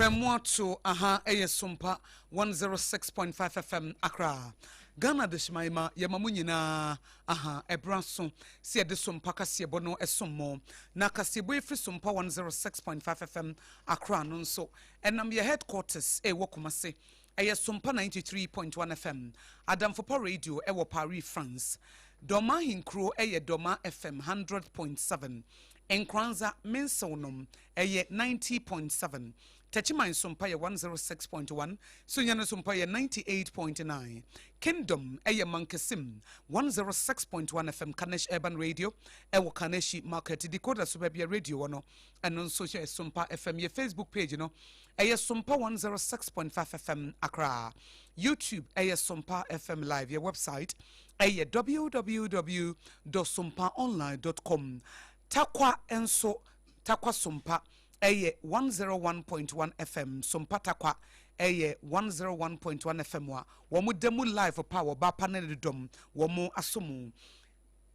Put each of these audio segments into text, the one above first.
Prɛmoato aha ɛyɛ Sompa 106.5 FM Accra. Ghana Adehyeman ma yɛma mo nyinaa aha ɛberɛ aso sɛ yɛde Sompa kaseɛbɔ no ɛsom mo. Na kaseɛbɔ yi firi Sompa 106.5 FM Accra no nso ɛnam yɛ headquarters ɛwɔ Kumase ɛyɛ Sompa 93.1 FM, Adamfopa Radio ɛwɔ Paris, France. Dɔma ahenkuro ɛyɛ Dɔma FM 100.7. Nkoranza Mensew nom ɛyɛ 90.7, Techiman Sompa yɛ 106.1, Sunyani Sompa yɛ 98.9, Kingdom ɛyɛ Mankesim 106.1 FM, Kanesh Urban Radio ɛwɔ Kaneshi Market, Decoder so baabi a radio wɔ no ɛno nso yɛ Sompa FM, yɛ Facebook page no ɛyɛ Sompa 106.5 FM Accra, YouTube ɛyɛ Sompa FM Live, yɛ website ɛyɛ www.sompaonline.com. Tarkwa nso, Tarkwa Sompa yɛ 101.1 FM, Sompa Tarkwa yɛ 101.1 FM a wɔn da mu live pa a wɔba pa ne ne dɔm wɔn aso mu.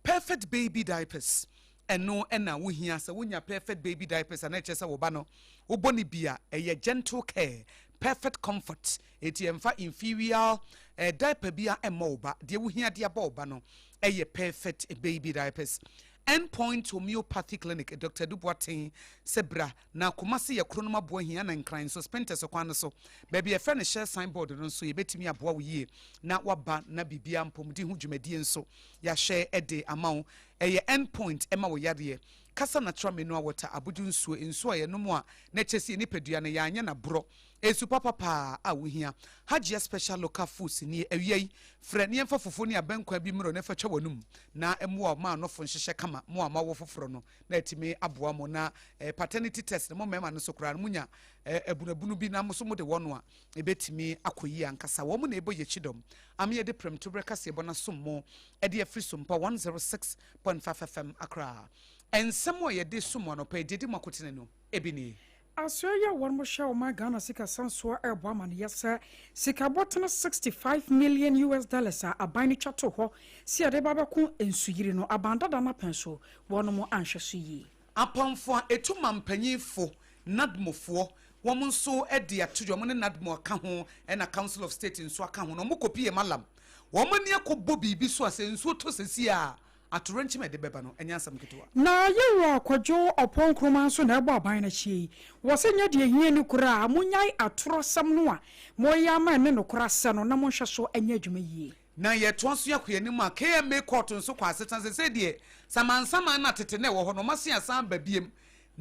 Perfect Baby Diapers, ɛno na wohia sɛ wonya Perfect Baby Diapers a na ɛkyerɛ sɛ wo ba no wobɔ ne bi a ɛyɛ gentle care, perfect comfort, eti ɛmfa inferior eh, diaper bi a ɛmmɔ wo ba, deɛ wohia de abɔ wo ba no ɛyɛ Perfect Baby Diapers. End Point Homeopathy Clinic, Dɔkta Adu Boateng sɛ bra na Kumasi yɛ kronom aboa hia na Nkran nso Spintex kwan no so baabi a yɛfrɛ no Shell sign board no nso yɛbɛtumi aboa wo yie na waba na biribiara mpɔmuden ho dwumadie nso yɛahwɛ de ama wo. Ɛyɛ End Point ɛma wo yareɛ kasa natural mineral water abodwo nsuo nsuo a yɛnom a na ɛkyɛ sɛ yɛn nipadua no yɛanyɛ no aborɔ Nsu papa paa a wohia. Hajia Special Local Foods nie. Awia yi, frɛ na yɛmfa fufuo ne abɛnkwan bi mmrɛ wo na fa twa w'anum na mmoa wo ma anofo nhyehyɛ kama. Mo a moawo foforɔ no, na atumi aboa mo. Na paternity test no, mo mmarima no nso koraa no, monya abunabunu bi na mo nso mode wɔ no a, ɛbɛtumi akɔ yie ankasa. Wɔn na ɛbɔ yɛn kyidɔm ama yɛde prɛmtoberɛ kaseɛbɔ no asom mo de afiri Sompa 106.5 FM Accra. Nsɛm a yɛde som mo anɔpa yi, deɛ ɛdi mu akotene no, ebi nie. Asoɛe yi a wɔnom hyɛ ɔman Ghana sikasɛm soɔ ɛrebɔ amaneɛ sɛ sika bɔtene 65 million US dollars a aban no twa too hɔ sɛ yɛde ba bɛko nsuyiri no, aban dada no apɛn so wɔnom anhwɛ so yie. Apamfo a etu mampanyin fo, NADMO foɔ, wɔn nso de ato dwa, wɔn ne NADMO aka ho ɛna Council of State nso aka ho na wɔn kɔpie Mallam. Wɔn ani akɔbɔ biribi so a sɛ nsuo tɔ sesie a, Atoyerɛnkyɛm a ɛde bɛba no, ɛnyɛ asɛm ketewa. Na Yewura Kwadwo Ɔpɔn Nkrumah nso na ɛbɔ aban no akyi yi. Wɔse nyɛ deɛ ɛhia ni koraa, monyae atorɔsɛm no a moyɛ ama ɛne nokorɛ asɛ no na monhwɛ so nyɛ adwuma yie. Na yɛtoa so yɛkɔ yɛn anim a, KMA Court nso kɔ asetena. Seesei deɛ, samansaman no a tete na ɛwɔ hɔ no, wɔasen asan aba biom.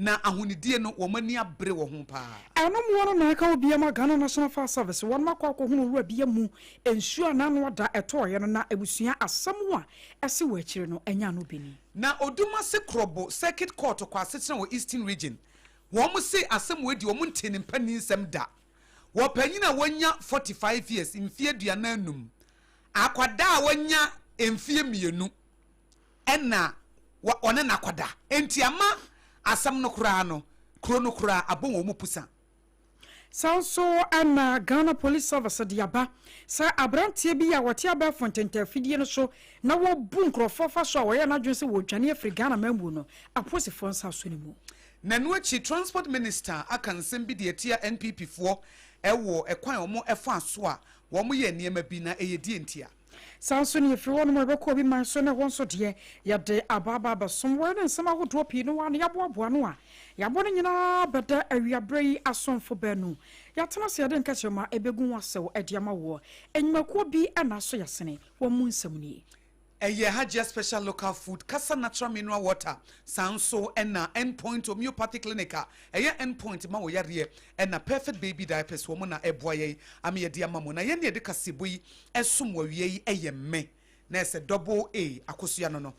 Na ahonidie no, wɔn ani abere wɔ ho paa. Ɛno mmoa no na ɛka obi ama Ghana National Fire Service wɔnom akɔ akɔhunu owura bi amu nsuo a n'ano ada ɛtɔɔeɛ no na abusua asɛm a ɛse wɔ akyire no ɛnyɛ ano bi ni. Na Odumase Krobo Circuit Court kɔ asetena wɔ Eastern Region. Wɔn se asɛm wei deɛ wɔn ntee ne mpanin nsɛm da. Wɔ panyin a wanya 45 years, mfeɛ 45, akwadaa a wanya mfeɛ mmienu, ɛna ɔne no akɔda. Enti ama asɛm no koraa no, kuro no koraa abɔ wɔn mu pusa. Saa nso na Ghana Police Service de aba sɛ aberanteɛ bi a ɔte abɛɛfo ntɛntɛnfidie no so na wɔbu nkurɔfoɔ fa so a ɔyɛɛ n'adwene sɛ wɔredwane afiri Ghana mammuo no, apolisifoɔ nsa asɔ ne mu. Na ɛno akyi Transport Minister aka nsɛm bi de atia NPP foɔ wɔ ɛkwan a wɔn faa so a wɔn yɛɛ nneɛma bi na ɛyɛ deɛ ntia. Saa nso na yɛfiri hɔnom a yɛbɛkɔ obi man so na ɛhɔ nso deɛ yɛde aba aba abɛsom wɔ ne nsɛm ahodoɔ pii no ara na yɛaboaboa ano a yɛabɔ no nyinaa bɛda awiaberɛ yi asomfo baanu. Yɛatena ase yɛde nkɛkyerɛma ɛbɛgu ho asau de ama woɔ. Nnwumakuo bi na asɔ yɛasene wɔn mu nsɛm nie. Ɛyɛ Hajia Special Local Food, Kasa Natural Mineral Water, saa nso na End Point Homeopathy Clinic a ɛyɛ End Point ma wo yareɛ, ɛna Perfect Baby Diapers wɔn na ɛboa yɛn ama yɛde ama mo. Na yɛn ne yɛde kaseɛbɔ yi ɛsom wɔ awia yi ɛyɛ me na ɛsɛ double A Akosua no no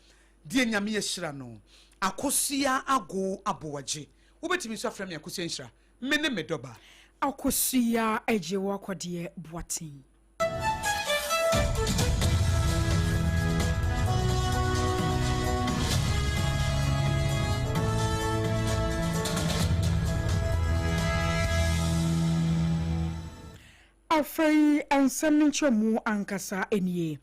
deɛ Nyame ahyira no Akosua Ago Aboagye wobɛtumi nso afrɛ me Akosua Nhyira me ne me dɔba. Akosua Agye Wakɔdeɛ Boateng. Afei nsɛm no nkyerɛmu ankasa nie.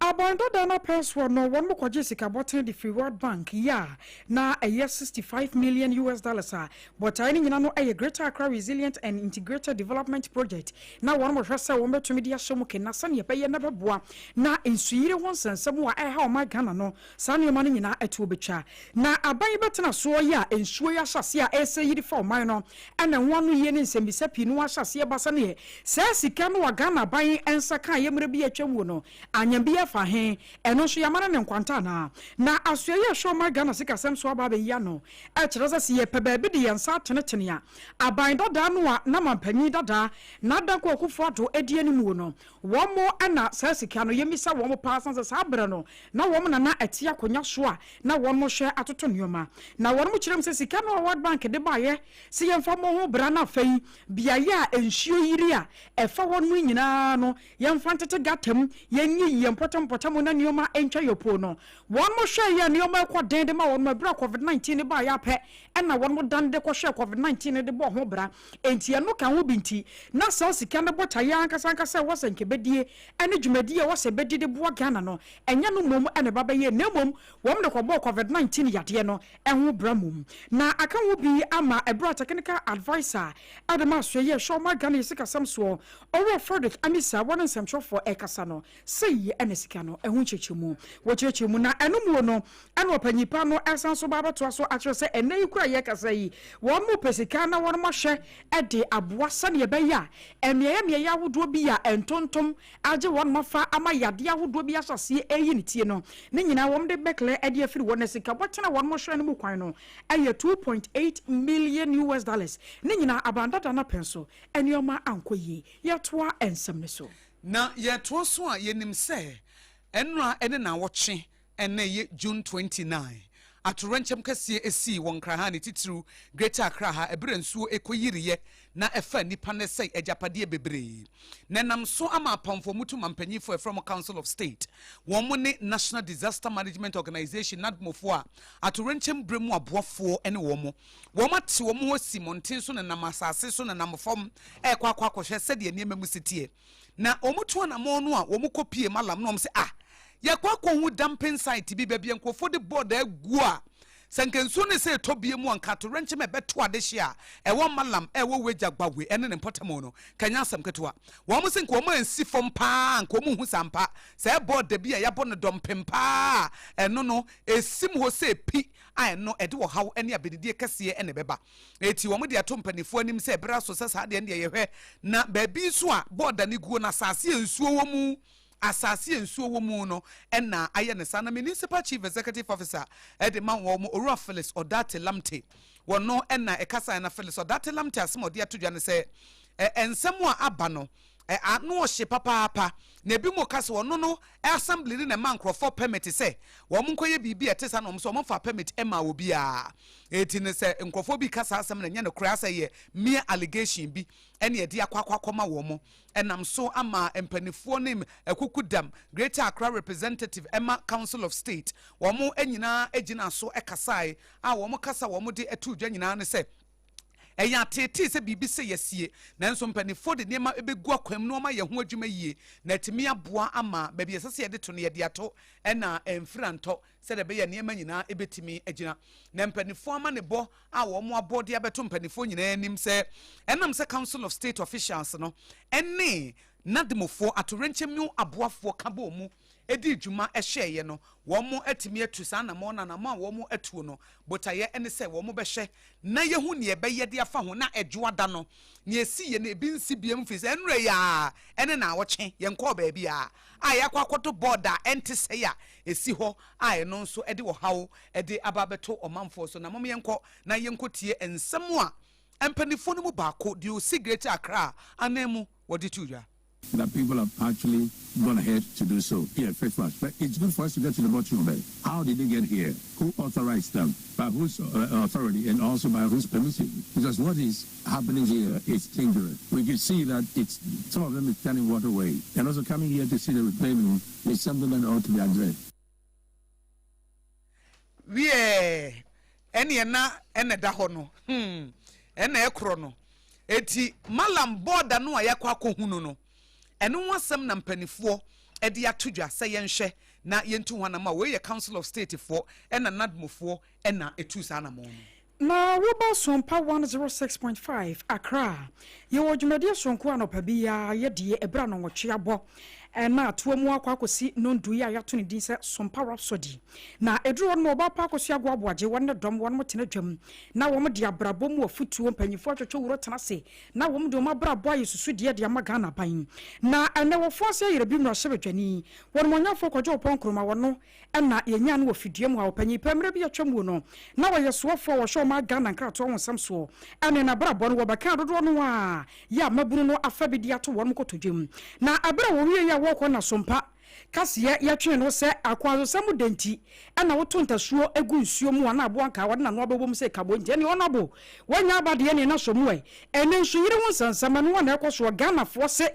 Aban dada no apɛn soɔ no, wɔn kɔgye sika bɔten de firi World Bank yi a na ɛyɛ 65 million US dollars a bɔtaeɛ no nyina no ɛyɛ Greater Accra Resilient and Integrated Development Project, na wɔn hwɛ sɛ wɔn bɛtumi de ahyɛ mu kena sɛneɛ ɛbɛyɛ na bɛboa na nsuyire ho nsɛnsɛm a ɛha ɔman Ghana no, saa nneɛma no nyinaa ɛto bɛtwa. Na aban yi bɛtena soɔ yi a nsuo yi ahyɛ aseɛ a ɛsɛ yiri fa ɔman no, ɛna ho ano yie ne nsɛmbisa pii no ahyɛ aseɛ ba sɛneɛ saa sika no a Ghana aban nsa ka yɛ mmerɛ bi atwa wuo no anyam bi afa he, ɛno nso yɛama no ne nkwanta anaa. Na asoɛ yi a ɛhwɛ ɔman Ghana sikasɛm so aba abɛyi ano ɛkyerɛ sɛ sɛ yɛpɛ baabi de yɛn nsa atenetene a, aban dadaa no a na mampanyin dadaa na Danko Akufo-Addo adi animuo no, wɔn mo ɛna saa sika no yɛmmisa wɔn paa, san sɛ saa berɛ no na wɔn nana ɛte akonnwa so a na wɔn mo hwɛ atoto nneɛma. Na wɔn mo kyerɛ mu sɛ sika no a World Bank de baeɛ sɛ yɛmfa mmɔ ho bra no, afei beaeɛ a nsuo yiri a ɛfa hɔ no nyinaa no yɛmfa ntete gutter mu, yɛnyi yɛn mpɔtam na nneɛma ntwa yɛ no, wɔn mo hwɛ yɛ nneɛma ɛkɔ den de ma wɔn mo. Ɛberɛ a COVID-19 ne baeɛ apɛ ɛna wɔn mo dan de kɔhwɛ COVID-19 de bɔ ho bra, enti ɛno ka ho bi nti na saa sika no bɔtaeɛ ankasa ankasa ɛwɔ sɛ nkɛbɛdie ɛne dwumadie a ɛwɔ sɛ bɛdi de boa Ghana no, ɛnyɛ no mmom ɛna ɛba bɛyɛ, na mmom wɔn de kɔbɔɔ COVID-19 yadeɛ no ɛho bra mmom. Na aka ho bi ama ɛberɛ a technical adviser ɛde ma asoɛ yɛ ɛhwɛ ɔma Ghana yɛ sikasɛm soɔ, Ɔwura Frederick Amisa, wɔne nsɛmtwerɛfoɔ ɛkasa no, sɛyi ɛna sika no ɛho nkyerɛkyerɛmu wɔkyerɛkyerɛ mu. Na ɛno muo no ɛna ɔpanyin pa no ɛsan so ba abɛtoa so akyerɛ sɛ ɛnɛ yi kura yɛkasa yi, wɔn mo pɛ sika na wɔn mo ahwɛ ɛde aboa sɛdeɛ ɛbɛyɛ a mmeaeɛ mmeaeɛ ahodoɔ bi a ntontom agye wɔn afa ama yadeɛ ahodoɔ bi ahyɛseɛ ɛyi ne tie no ne nyinaa, wɔn de bɛklɛ ɛde afiri wɔn. Na sika bɔtena wɔn mo hwɛ no mu kwan no ɛyɛ 2.8 million US dollars. Ne nyinaa abandada no apɛn so nneɛma ankɔ yie. Yɛtoa nsɛm no so. Na yɛtoa so a, yɛnim sɛ ɛnora ɛne nawɔtwe ɛnɛ yɛ June 29, atorɛnkyɛm kɛseɛ esii wɔ Nkran ne titiriw Greater Accra ha, ɛberɛ nsuo ɛkɔyiriɛ na ɛfa nnipa no sɛe agyapadeɛ bebree. Na ɛnam so ama apamfoɔ mutu mampanyinfoɔ ɛfrɛ mo Council of State, wɔn mo ne National Disaster Management Organization, NADMOfoɔ a atorɛnkyɛm berɛ mu aboafoɔ ne wɔn mo, wɔn ate wɔn ho asi mmɔnten so, nenam asase so, nenam fam ɛrekɔ akɔhwɛ sɛdeɛ nneɛma mu si teɛ. Na wɔn to anammɔn no a wɔn kɔ pie Malam no, wɔn sɛ, ah, yɛkɔ akɔhu dumping site bi, baabi a nkurɔfoɔ de bɔɔda agu a sɛ nka nsuo no sɛ ɛtɔ bie mu a, nka atorɛnkyɛm a ɛbɛto adehye a ɛwɔ Malam, ɛwɔ Wagya Gbawe ɛne ne mpɔtam no, kanya asɛm ketewa. Wɔn sɛ nka wɔn ansi fam paa, nka wɔn hu sampa sɛ bɔɔda bi a yɛabɔ no dɔmpem paa, ɛno no esim hɔ sɛ pi a ɛno ɛde ɔhaw ne abɛdidie kɛseɛ ɛna ɛbɛba. Eti wɔn de ato mpanimfoɔ anim sɛ ɛberɛ aso sɛ saa deɛ no deɛ yɛhwɛ. Na baabi nso a bɔɔda no guo no, asase a nsuo wɔ mu, asase a nsuo wɔ mu no ɛna ayɛ ne saa. Na Municipal Chief Executive Officer ɛde ma wɔn, Owura Phyllis Ɔdate Lamte, wɔn ɛna ɛkasa. Na Phyllis Ɔdate Lamte asɛm a ɔde ato dwa no sɛ ɛ nsɛm a aba no ɛ ano ɔhye papaapa, na ebi mu ka sɛ ɔno no assembly no na ɛma nkurɔfoɔ permit sɛ wɔn nkɔyɛ biribi a ɛte saa, na wɔn nso wɔn fa permit ɛma obiara. Eti ne sɛ nkurɔfoɔ bi ka saa asɛm na nyɛ no koraa sɛ yɛ mere allegation bi ɛne ɛde akɔ akɔma wɔn. Ɛnam so ama mpanimfoɔ ne akuku dam Greater Accra representative ɛma Council of State, wɔn nyinaa gyina so ɛkasae a wɔn kasa wɔn de ɛto dwa nyinaa ne sɛ ɛyɛ ateetee sɛ biribi sɛ yɛsie, nanso mpanimfoɔ de nneɛma bɛgu akwan mu na wɔn ayɛ ho adwuma yie na atumi aboa ama baabi ɛsɛ sɛ yɛde to no yɛde ato, ɛna mfira ntɔ sɛdeɛ ɛbɛyɛ nneɛma nyinaa ɛbɛtumi agyina. Na mpanimfoɔ ama ne bɔ a wɔn abɔ de abɛto mpanimfoɔ nyinaa anim sɛ ɛnam sɛ Council of State officials no ɛne NADMOfoɔ, atorɛnkyɛm mu aboafoɔ, ka bɔ mu ɛdi dwuma ɛhyɛeɛ no, wɔn atumi atu saa anammɔn. Na anammɔn a wɔn atuo no botaeɛ ne sɛ wɔn bɛhwɛ na yɛhu nea ɛbɛyɛ de afa ho na ɛdwoa da no nea esi yɛ no ebi nsi biem, firi sɛ nnura yi a ɛne na awɔtwe yɛn kɔɔ baabi a yɛakɔ akɔto bɔɔda a ɛnte sɛe a esi hɔ a ɛno nso ɛde ɔhaw ɛde aba abɛto ɔmanfoɔ so. Na mom yɛnkɔ na yɛnkɔ tie nsɛm a mpanimfoɔ no mu baako deɛ osi Greater Accra anan mu wɔde to dwa. That people have actually gone ahead to do so. Yeah, first class. But it's good for us to get to the bottom of it. How did they get here? Who authorized them? By whose authority and also by whose permission? Because what is happening here is dangerous. We can see that it's some of them is turning waterway. And also coming here to see the reclaiming is something that ought to be addressed. Wie ɛne ɛna ɛna da hɔ no, ɛna ɛkorɔ no. Eti Malam bɔɔda no a yɛakɔ akɔhu no, ɛno ho asɛm na mpanimfoɔ de ato dwa sɛ yɛnhwɛ na yɛntu ho anamɔ a wei yɛ Council of State foɔ ɛna NADMO foɔ ɛna ɛtu saa anamɔ no. Na woba Sompa 106.5 Accra a, yɛwɔ dwumadie soronko anɔpa biara yɛdie ɛberɛ a nnɔnwɔtwe abɔ na atoa mu akɔ akɔsi nnɔndu yi a yɛato ne din sɛ Sompa Rhapsody. Na ɛduru hɔ no ma ɔbaa pa akɔsi agoa aboagye wɔn ne dɔm wɔn tena dwam na wɔn de abrabɔ mu afutuo mpanyinfoɔ atwetwe wuro tena ase na wɔn de wɔn abrabɔ ayɛ susudeɛ de ama Ghana aban. Na ɛnɛ wɔfo ase ayerɛ bi mmarahyɛbadwani wɔnumɔnyamfoɔ Kwadwo Oppong Nkrumah wɔno na yɛnyaa no wɔ fidua mu ha. Ɔpanyin pa, mmerɛ bi atwa muo no, na ɔyɛ soɔfoɔ a ɔhwɛ ɔman Ghana nkratoɔ ho nsɛm soɔ. Ɛne n'abrabɔ no, wɔbɛkaa dodoɔ no ara yɛ a mmabunu no afa bi de ato wɔn kotodwe mu. Na ɛberɛ a wɔwieeɛ a wɔrekɔ Nasompa kaseɛ yɛtwee no sɛ akwansosɛm mu dɛ nti na woto ntasuo gu nsuo mu a na aboa nkaa wɔde n'ano abɛbɔ mu sɛ kabo nti ɛneɛ ɔnabo wanya aba deɛ ɛneɛ na sɔ mu ɛ. Ɛnɛ nsuyiri ho nsɛnsɛm ɛno ara na ɛkɔ soɔ. Ghanafoɔ se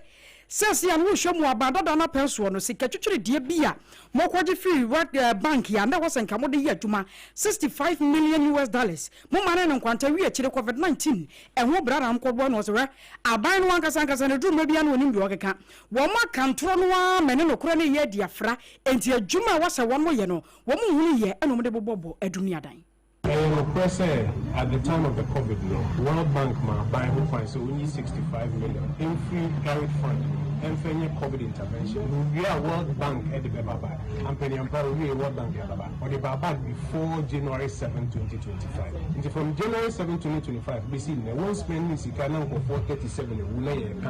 Seesei a worehwɛ mu aban dada no apɛn soɔ no, sika twitwirideɛ bi a mokɔgye firii World Bank a na ɛwɔ sɛ nka mode yɛ adwuma, 65 million US dollars, momanee no nkwanta wie akyire Covid 19 ɛho bra na mokɔboa no. Ɔse hwɛ, aban no ankasa ankasa no ɛduru mmerɛ biara na wɔnim deɛ wɔkeka. Wɔn aka ntorɔ no ara ma ɛne nokorɛ no reyɛ adi afra, enti adwuma a ɛwɔ sɛ wɔn yɛ no, wɔn nhunu yɛ ɛna wɔde bobɔ bɔ adum ne adan. Ɛyɛ nokorɛ sɛ at the time of the covid no, World Bank maa aban ho kwan sɛ ɔnyi 65 million mfiri GARID fund no mu mfa nyɛ covid intervention. Na owie a World Bank de bɛba back. Ampaniampa owiee World Bank de aba back. Ɔde baa back before January 7, 2025. Nti from January 7, 2025 bɛsi nnɛ, wɔn spending sika na nkurɔfoɔ 37 awu na yɛreka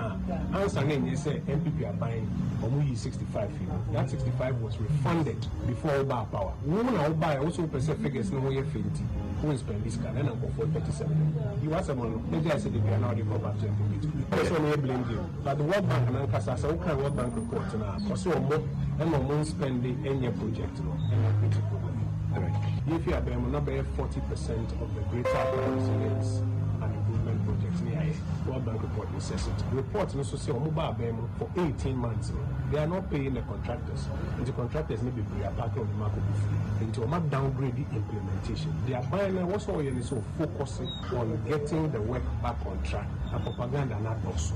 a, ansa na ɛnyɛ sɛ NPP aban wɔn yii 65 firi mu. That 65 was refunded before wobaa power. Wo na wobaeɛ wo sɛ wopɛ sɛ figures no ho yɛ fɛ nti wo nspɛndi sika no ɛna nkurɔfoɔ 37 no yi w'asɛm ano na gyae sɛ dabiara na wode kɔ back to NPP to wopɛ sɛ ɔno yɛ blame game but the World Bank no ankasa sɛ wokan World Bank report no a ɔse ɔmo ɛna ɔmo nspɛndi ɛnyɛ project no ɛna create problem no. Yɛfi abɛn mu na bɛyɛ 40% of the Greater Accra Resilience and Improvement Project ne yɛayɛ. World Bank report no says it. Report no nso sɛ ɔmo baa abɛn mu for 18 months no they are not paying the contractors. Nti contractors no bebree apaake wɔn nneɛma akɔgu fie. Nti wɔn a downgrade implementation. Deɛ aban no ɛwɔ sɛ ɔyɛ ne sɛ ɔfocus on getting the work back on track na propaganda no adɔɔso.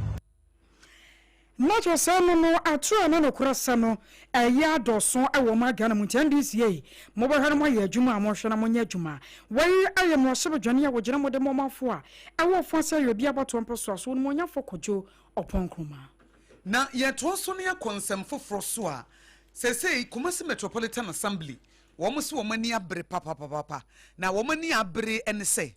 Na kyerɛ sɛ no no atoro ne nokorɛsɛm no ɛyɛ adɔɔso wɔ ɔman Ghana mu nti NDC ei mobɛhwɛ na moayɛ adwuma a monhwɛ na monyɛ adwuma. Wei ɛyɛ mmarahyɛbadwani a wɔgyina mu de ma ɔmanfoɔ a ɛwɔ ɔfa sɛ ɛyɛ obi abatoɔ mpɛsoa so Onimuonyamfoɔ Kojo Ɔpɔn Nkrumah. Na yɛtoa so na yɛkɔ nsɛm foforɔ so a, seesei Kumasi Metropolitan Assembly, wɔn se wɔn ani abere papapapapa. Na wɔn ani abere ne sɛ,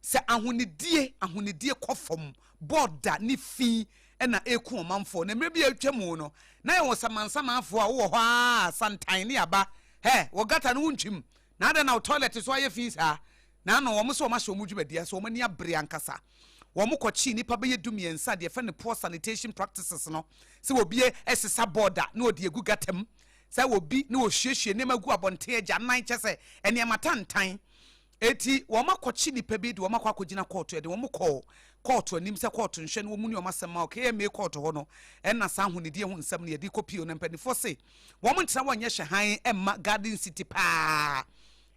sɛ ahonidie, ahonidie kɔ fam, bɔɔda ne fi na ɛreku ɔmanfoɔ. Na mmerɛ bi a atwa mu no, na yɛwɔ samansamanfoɔ a wowɔ hɔ ara santan ne aba, hɛ, wɔ gata no wontwim, na adɛn na wo toilet so ayɛ fi saa? Na ano wɔn sɛ wɔn ahyɛ wɔn dwumadi ase, wɔn ani abere ankasa. Wɔn kɔkyee nnipa bɛyɛ dumiɛnsa deɛ yɛfrɛ no poor sanitation practices no, sɛ obi sesa bɔɔda na ɔde agu gata mu, sɛ obi na ɔhwiehwie nneɛma gu abɔnten agyanan, kyɛ sɛ nneɛma tantan. Eti wɔn akɔkye nnipa bi de wɔn akɔ akɔgyina kɔɔto, yɛde wɔn kɔɔ kɔɔto anim sɛ kɔɔto nhwɛ na wɔn ni wɔn asɛm ma KMA kɔɔto hɔ no, ɛna saa ahonidie ho nsɛm no yɛde kɔ pio na mpanimfoɔ se wɔn ntena wɔnyɛ hyɛ hann mma Garden City paa.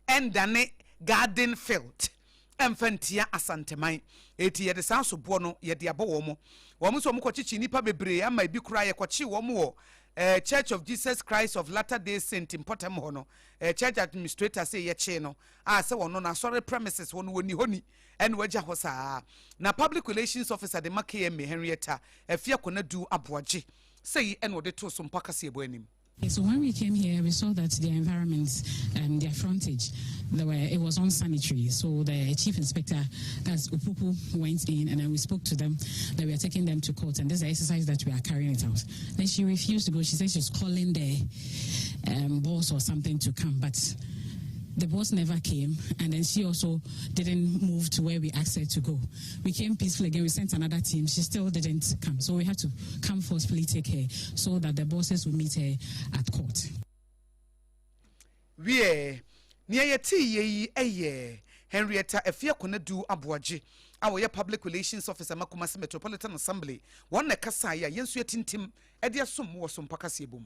ɛndane garden field ɛmfa ntia Asanteman. Enti yɛde saa soboɔ no yɛde abɔ wɔn. Wɔn nso wɔkɔkyekye nnipa bebree ama ebi koraa yɛkɔkyee wɔn wɔ eh, Church of Jesus Christ of Latter Day Saint mpɔtam hɔ no, eh, church administrator se yɛkyee no a sɛ wɔno no asɔre premises hɔ no wɔnni hɔ ni ɛna wagya hɔ saa. Na public relations officer de ma KMA Henrietta Afia Konadu Aboagye sei ɛna ɔde too so mpa kaseɛbɔ anim. So when we came here, we saw that their environment, um, their frontage, they were, it was unsanitary. So the chief inspector, that's Upupu, went in and then we spoke to them that we are taking them to court and this is the exercise that we are carrying it out. Then she refused to go. She said she's calling the um, boss or something to come, but the boss never came, and then she also didn't move to where we asked her to go. We came peacefully again, we sent another team, she still didn't come. So we had to come forcefully take her so that the bosses will meet her at court. Wiɛ, nea yɛtee yɛ yi yɛ Henrietta Afia Konadu Aboagye a ɔyɛ Public Relations Officer ma Kumasi Metropolitan Assembly. Wɔn na ɛkasaeɛ a yɛn nso yɛatintim de asom mo wɔ Sompa kaseɛbɔ mu.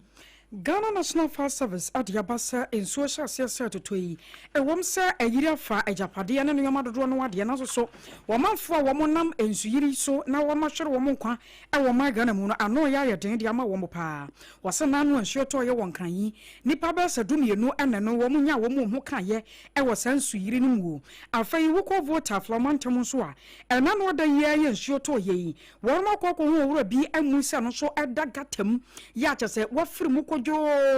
Ghana National Fire Service ade aba sɛ nsuo hyɛ aseɛ sɛ ɛtotɔ yi, ɛwom sɛ ayiri afa agyapadeɛ ne nneɛma dodoɔ no adeɛ, nanso so wɔmanfoɔ a wɔnam nsuyiri so na wɔahwere wɔn nkwa wɔ ɔman Ghana mu no ano reyɛ ayɛ den de ama wɔn paa. Wɔsɛ n'ano a nsuo tɔeɛ wɔ Nkran yi, nnipa bɛyɛ sɛ 12 na ɛno wɔn nyaa wɔn ho kaeɛ wɔ saa nsuyiri no mu. Afei wokɔ Volta Aflao mantam nso a, ɛna ano ada yi ara yi a nsuo tɔeɛ yi, Wɔn akɔ akɔhu owura bi amu sɛ no nso da gata mu yɛ a kyerɛ sɛ wafiri mu kodwoo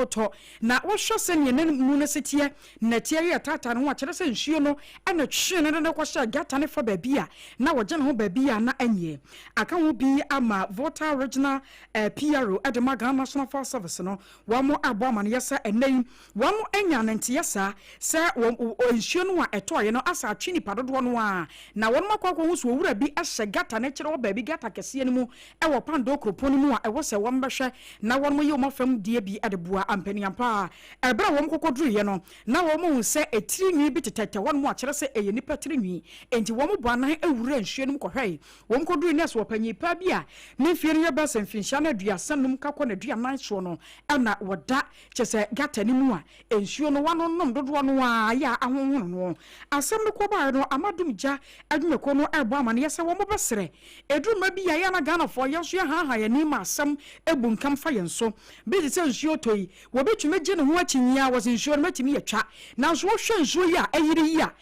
tɔ. Na wohwɛ sɛdeɛ ne mu no si teɛ, nnɛteɛ yɛ taataa ne ho a kyerɛ sɛ nsuo no na ɛtwee no de no kɔhyɛɛ gata no fa baabi a na wɔgye ne ho baabi a na ɛnyɛ. Aka ho bi ama Volta Regional PRO de ma Ghana National Fire Service no Wɔabɔ amanneɛ sɛ ɛnnɛ yi wɔanya ne nteɛ saa sɛ wɔn nsuo no a ɛtɔeɛ no asa atwe nnipa dodoɔ no ara na wɔn akɔ akɔhu sɛ owura bi hyɛ gata no akyire hɔ baabi, gata kɛseɛ no mu wɔ Pandoo kuropɔn no mu a ɛwɔ sɛ wɔbɛhwɛ na wɔyɛ wɔn afam deɛ bi de boa ampaniampa. Ɛberɛ a wɔn kɔkɔduruiɛ no na wɔhu sɛ tiri nwi bi tetɛtɛ hɔnom a kyerɛ sɛ ɛyɛ nnipa tiri nwi, enti wɔn bɔ anan wuraa nsuo no mu kɔhwɛe. Wɔn kɔdurui no ɛso ɔpanyin paa bi a ne mfeɛ no yɛ bɛyɛ sɛ mfinhyia no 35 ka kɔ n'aduanan soɔ no na wɔda kyerɛ sɛ gata no mu a nsuo no wɔanonom dodoɔ no ara yɛ a ahonhono no. Asɛm no kɔbaeɛ no ama Dumgya adwumakuo no rebɔ amaneɛ sɛ wɔn bɛsrɛ ɛduru mmerɛ bi a ɛyɛ a na Ghanafoɔ yɛn nso yɛhaahaa yɛn ani ma asɛm bunkam fa yɛn so bi te sɛ nsuo tɔ yi wɔbɛtumi gye ne ho akyinnye a wɔse nsuo no mɛtumi atwa nanso wohwɛ nsuo yi a ayiri yi a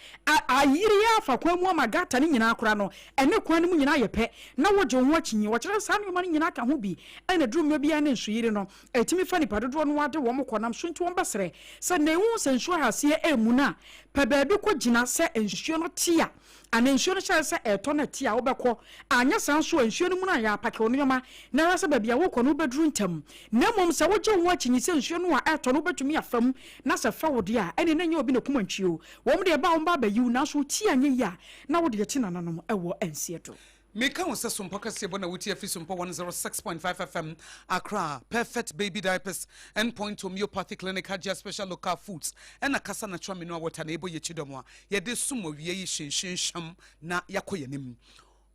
ayiri afa kwan mu ama gata no nyinaa koraa no ɛne kwan no mu nyinaa yɛ pɛ na wogye wo ho akyinnye. Wɔkyerɛ sɛ saa nneɛma no nyinaa ka ho bi na ɛduru mmerɛ biara ne nsuyiri no ɛtumi fa nnipa dodoɔ no ara de wɔn kɔ nam so nti wɔbɛsrɛ sɛ na ɛhu sɛ nsuo ahaseɛ ɛremu no a, pɛ baabi kɔ gyina sɛ nsuo no te a anaa nsuo no hyɛ sɛ ɛretɔ no ɛte a wobɛkɔ, anyɛ saa nso a nsuo no mu no a yɛapake wo nneɛma na hwɛ sɛ baabi a worekɔ no wobɛduru ntɛm. Na mmom sɛ wogye wo ho akyinnye sɛ nsuo no a ɛretɔ no wobɛtumi afa mu na sɛ ɛfa wo deɛ a ɛnneɛ na ɛnyɛ obi na ɛkum antwie o, wɔn deɛ ɛba a wɔba abɛyi wo nanso wo ti anyɛ yie a na wode akyi nananom wɔ nseɛ do. Meka wo sɛ Sompɔ kɛseɛ bɔ na wotie afi Sompɔ 106.5 FM Accra, Perfect Baby Diapers, End Point Homeopathy Clinic, Hajia Special Local Foods, ɛna Kasa Natural Mineral Water na ɛbɔ yɛkyi dɔm a yɛde som awia yi hyinhyinhyɛm na yɛakɔ yɛn anim.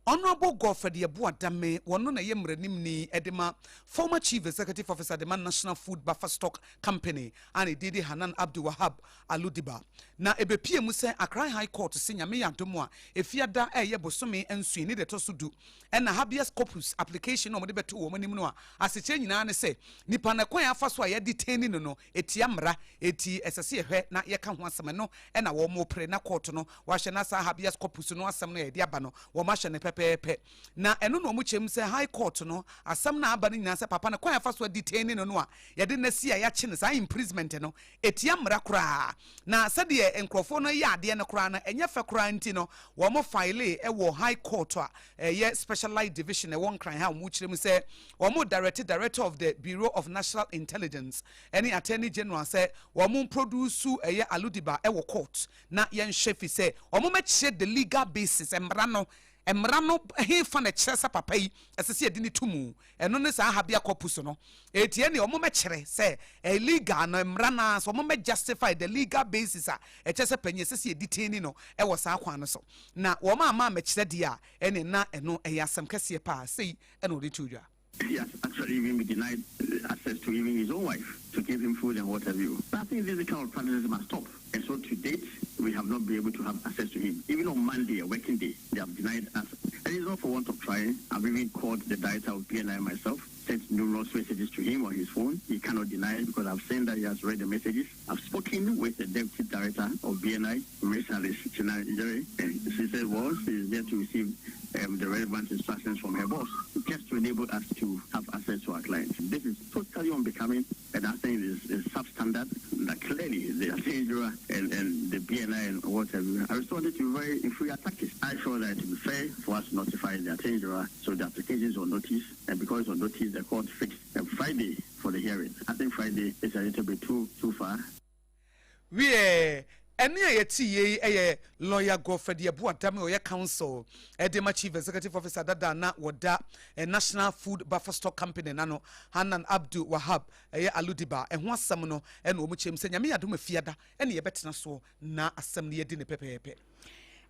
Honourable Godfred Yeboah Dame, wɔno na ɛyɛ mmaranimni de ma former Chief Executive Officer de ma National Food Buffer Stock Company a ne din de Hanan Abdul Wahab Aludiba. Na ɛbɛpue mu sɛ Accra High Court se Nyame yɛ adom a, Efiada a ɛyɛ bosome nson ne da ɛtɔ so du ɛna habeas corpus application a wɔde bɛtoo wɔn anim no a asekyerɛ nyinaa ne sɛ nipa no kwan a afa so a yɛadetaini no no ɛtia mmara enti ɛsɛ sɛ yɛhwɛ na yɛka ho asɛm. Ɛno na wɔrepere na court no wɔahyɛ na saa habeas corpus no asɛm no a yɛde aba no wɔahyɛ no pɛpɛɛpɛ. Na ɛno na wɔkyerɛ mu sɛ High Court no asɛm no a aba no nyinaa sɛ papa no kwan a afa so adetaini no no a yɛde no asi a yɛakye no saa imprisonment no ɛtia mmara koraa na sɛdeɛ nkurɔfoɔ no yɛ adeɛ no koraa no ɛnyɛ fɛ koraa nti no wɔn filee wɔ High Court a ɛyɛ Specialized Division ɛwɔ Nkran ha. Wɔn kyerɛ mu sɛ wɔn direct Director of the Bureau of National Intelligence ɛne Attorney General sɛ wɔn produce ɛyɛ Aludiba ɛwɔ court na yɛnhwɛ fi sɛ wɔn mɛkyerɛ the legal basis, mmara no hefa na ɛkyerɛ sɛ papa yi ɛsɛ sɛ yɛde ne to mu. Ɛno ne saa habeas corpus no etie ne wɔn mɛkyerɛ sɛ legal no mmara no so wɔn mɛ justify the legal basis a ɛkyerɛ sɛ panyin ɛsɛ sɛ yɛdi tini no ɛwɔ saa kwan no so. Na wɔn ama mɛkyerɛ deɛ a ɛne na ɛno ɛyɛ asɛm kɛseɛ paa sei ɛna ɔde to dwa. He has actually even been denied access to even his own wife to give him food and what have you. I think these kind of practices must stop. And so to date, we have not been able to have access to him. Even on Monday, a working day, they have denied us. And it's not for want of trying. I've even called the director of BNI myself, sent numerous messages to him on his phone. He cannot deny it because I've seen that he has read the messages. I've spoken with the deputy director of BNI, Ms. Alice Chinajere, and she said, well, she is there to receive the relevant instructions from her boss just to enable us to have access to our clients. This is totally unbecoming, and I think is substandard. That clearly the Attorney and the BNI and what have you are responded to very inferior tactics. I feel that it would be fair for us to notify the Attorney General so the applications on notice, and because on notice, the court fixed a Friday for the hearing. I think Friday is a little bit too far. Wie ɛne a yɛte yie yɛ lawyer Godfred Yeboah Dame, ɔyɛ counsel ɛde ma Chief Executive Officer dada na wɔda National Food Buffer Stock Company nano Hanan Abdul Wahab ɛyɛ Aludiba ɛho asɛm no ɛna wɔn kyerɛm sɛ Nyame yɛ adom, Efiada ɛne yɛbɛtena soɔ na asɛm no yɛdi ne pɛpɛɛpɛ.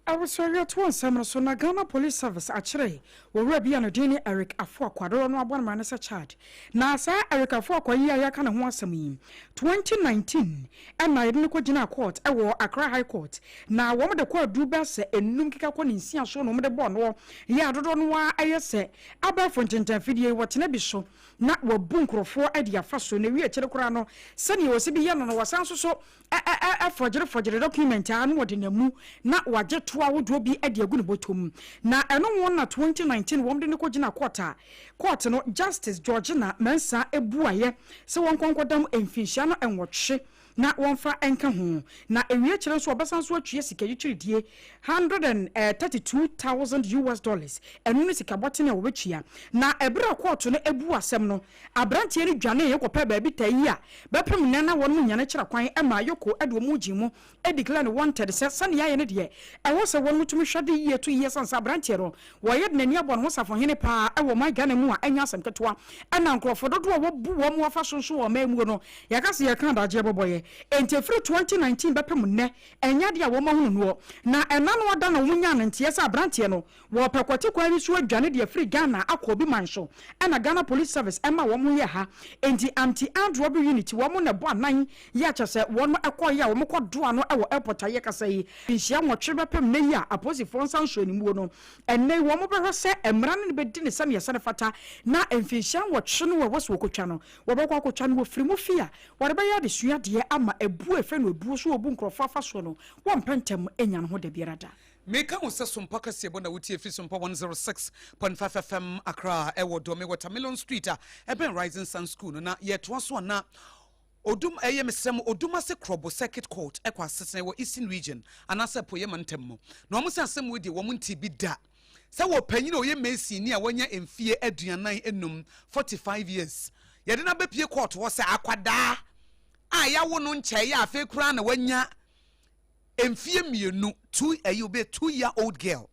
Abusua to nsɛm no so na Ghana Police Service akyerɛ wɔwura bi a ne din ne Eric Afoakwa, dodoɔ no abɔ no ma ne sɛ Chad. Na saa Eric Afoakwa yi a yɛaka ne ho asɛm yi, 2019 ɛna yɛde no kɔgyina court ɛwɔ Accra High Court, na wɔn de kɔ aduru bɛɛ sɛ enum keka kɔ ne nsia so na wɔn de bɔɔ noɔ yɛ adodoɔ no ara ɛyɛ sɛ abɛɛfo ntentanfidie wɔtena bi so na wɔbu nkurɔfoɔ de afa so. Na ewie akyire koraa no, sɛnea wɔsi bi yɛ no, wɔsan nso so ɛfɔgyere document a na wɔde namu na wagye to ahodoɔ bi de agu ne bɔtɔ mu. Na ɛno ho na 2019 wɔn de ne kɔgyina court a court no Justice Georgina Mensah ebuayɛ sɛ wɔn nkɔnkɔdam mfinhyia no 8 na wɔmfa nka ho. Na ewie kyerɛ nso, ɔbɛsan so atua sika twitwiridie US$132,000. Ɛno ne sika bɔtene a wɔbɛtua. Na ɛberɛ a court no ebu asɛm no, aberanteɛ no dwane kɔpɛ baabi ta yi a bɛpem nnɛ na wɔn mu nyane kyerɛ kwan ma EOCO de wɔn gyi mu declare no wanted, sɛ sɛnea ayɛ no deɛ, ɛwɔ sɛ wɔn tumi hwɛ de yie to yie, sane sɛ aberanteɛ no wɔyɛ de n'ani abɔ ne ho safohene paa ɛwɔ ɔman Ghana mu a ɛnyɛ asɛm ketewa. Ɛna nkurɔfoɔ dodoɔ a wɔbu wɔn mu afa so nso wɔ ɔman mu no, yɛka sɛ yɛka adagyeɛ bɔbɔyɛ. Enti ɛfiri 2019 bɛpem nnɛ, ɛnyɛ adeɛ a wɔn ahunu noɔ. Na ɛna no ada na wɔn nyaa no nteɛ sɛ aberanteɛ no wɔpɛ kɔte kwan bi so adwane de afiri Ghana akɔ obi man so. Ɛna Ghana Police Service ɛma wɔn yɛ ha. Enti anti armed robbery unit wɔn na ɛbɔ anan yɛ akyɛ sɛ wɔn ɛkɔ yɛ a wɔn kɔ doa no ɛwɔ airport a yɛkasa yi. Nhyia 8 bɛpem nnɛ yi a apolisifoɔ nsa nso animuo no, ɛnnɛ yi wɔn bɛhwɛ sɛ mmara no ne bɛdi ne sɛneɛ sɛ ne fata, na mfinhyia 8 no a ɛwɔ sɛ wɔkɔtwa no, wɔbɛkɔ akɔtwa no. Wɔfiri mu fie a wɔde bɛyɛ adesua deɛ ama ebuo efe no ebuo so wɔbu nkurɔfoɔ afa soɔ no, wɔmpɛ ntɛm nya no ho da biara da. Meka wo sɛ Sompa kɛseɛ bɔ na wotie firi Sompa 106.5 FM Accra, ɛwɔ Dome Watermelon Street a ɛbɛn Rising Sun School no. Na yɛtoa so ana Odum ɛyɛ mesrɛ mo, Odumase Krɔbo Circuit Court ɛkɔ asetena wɔ Eastern Region anaasɛ Apueeɛ mantam mu. Na wɔn sɛ asɛm wei deɛ, wɔn nti bi da sɛ wɔ panyin a ɔyɛ mason ni a wanya mfie 45, 45 years, yɛde no abɛpie court hɔ sɛ akwadaa a yɛawo no nkyɛe a afei koraa na wanya mfie 2, two ɛyi obi 2 year old girl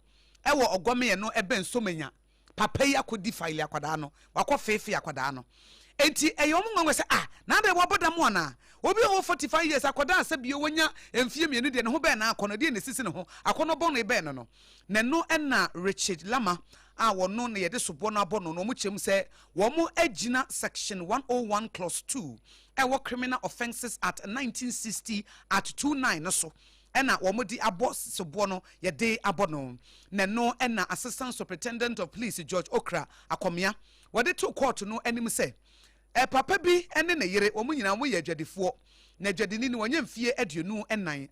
ɛwɔ ɔgɔmeyɛ no ɛbɛn Somanya. Papa yi akɔdi file akwadaa no, wakɔ feefee akwadaa no. Enti ɛyɛ wɔn nwanwa sɛ, ah, na adɛ wabɔ dam anaa? Obi a ɔwɔ 45 years, akwadaa sɛ bio wanya mfie 2 deɛ, ne ho bɛn na akɔnɔ deɛ na esisi ne ho akɔnɔ bɔne bɛn no? Na ɛno ɛna Richard Lama a wɔno na yɛde soboɔ no abɔ no, wɔn kyerɛ mu sɛ wɔn agyina section 101 clause 2 ɛwɔ Criminal Offences Act 1960 Act 29 no so ɛna wɔn de abɔ soboɔ no yɛde abɔ no. Na ɛno ɛna Assistant Superintendent of Police George Okra Akɔmea wɔde to court no anim sɛ papa bi ne ne yere, wɔn nyinaa wɔn yɛ adwadifoɔ, na adwadini no wɔnyɛ mfie 24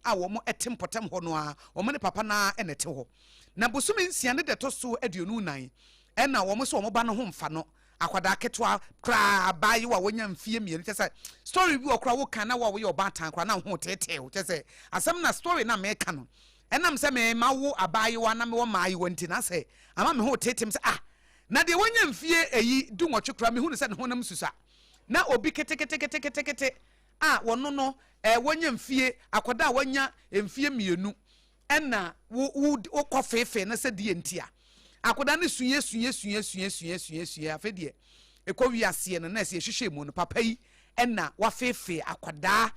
a wɔn te mpɔtam hɔ no a wɔn ne papa naa ɛna ɛte hɔ. Na bosome 6 ne deɛ ɛtɔ so 24 ɛna wɔn nso wɔn ba no ho mfa no, akwadaa ketewa koraa, abaayewa a wɔnya mfie 2. Kyɛ sɛ story bi wɔ koraa woka na wo a woyɛ ɔbaatan koraa na wo ho teetee wo. Kyɛ sɛ asɛm na story na meka no, ɛnam sɛ mema wo abaayewa na mewɔ mmaayewa nti na sɛ ama me ho teetee sɛ, ah, na deɛ wɔnya mfie ɛyi 18 koraa mehu no sɛ ne honam susa, na obi keteketeketekete a wɔno no wɔnya mfie, akwadaa a wɔnya mfie 2 ɛna wo wo wokɔ feefee no sɛ deɛ nti a akwadaa no sua sua sua sua sua sua sua. Afei deɛ ɛkɔ wiaseɛ no na ɛsɛ yɛhwehwɛ mu no, papa yi ɛna wafeefee akwadaa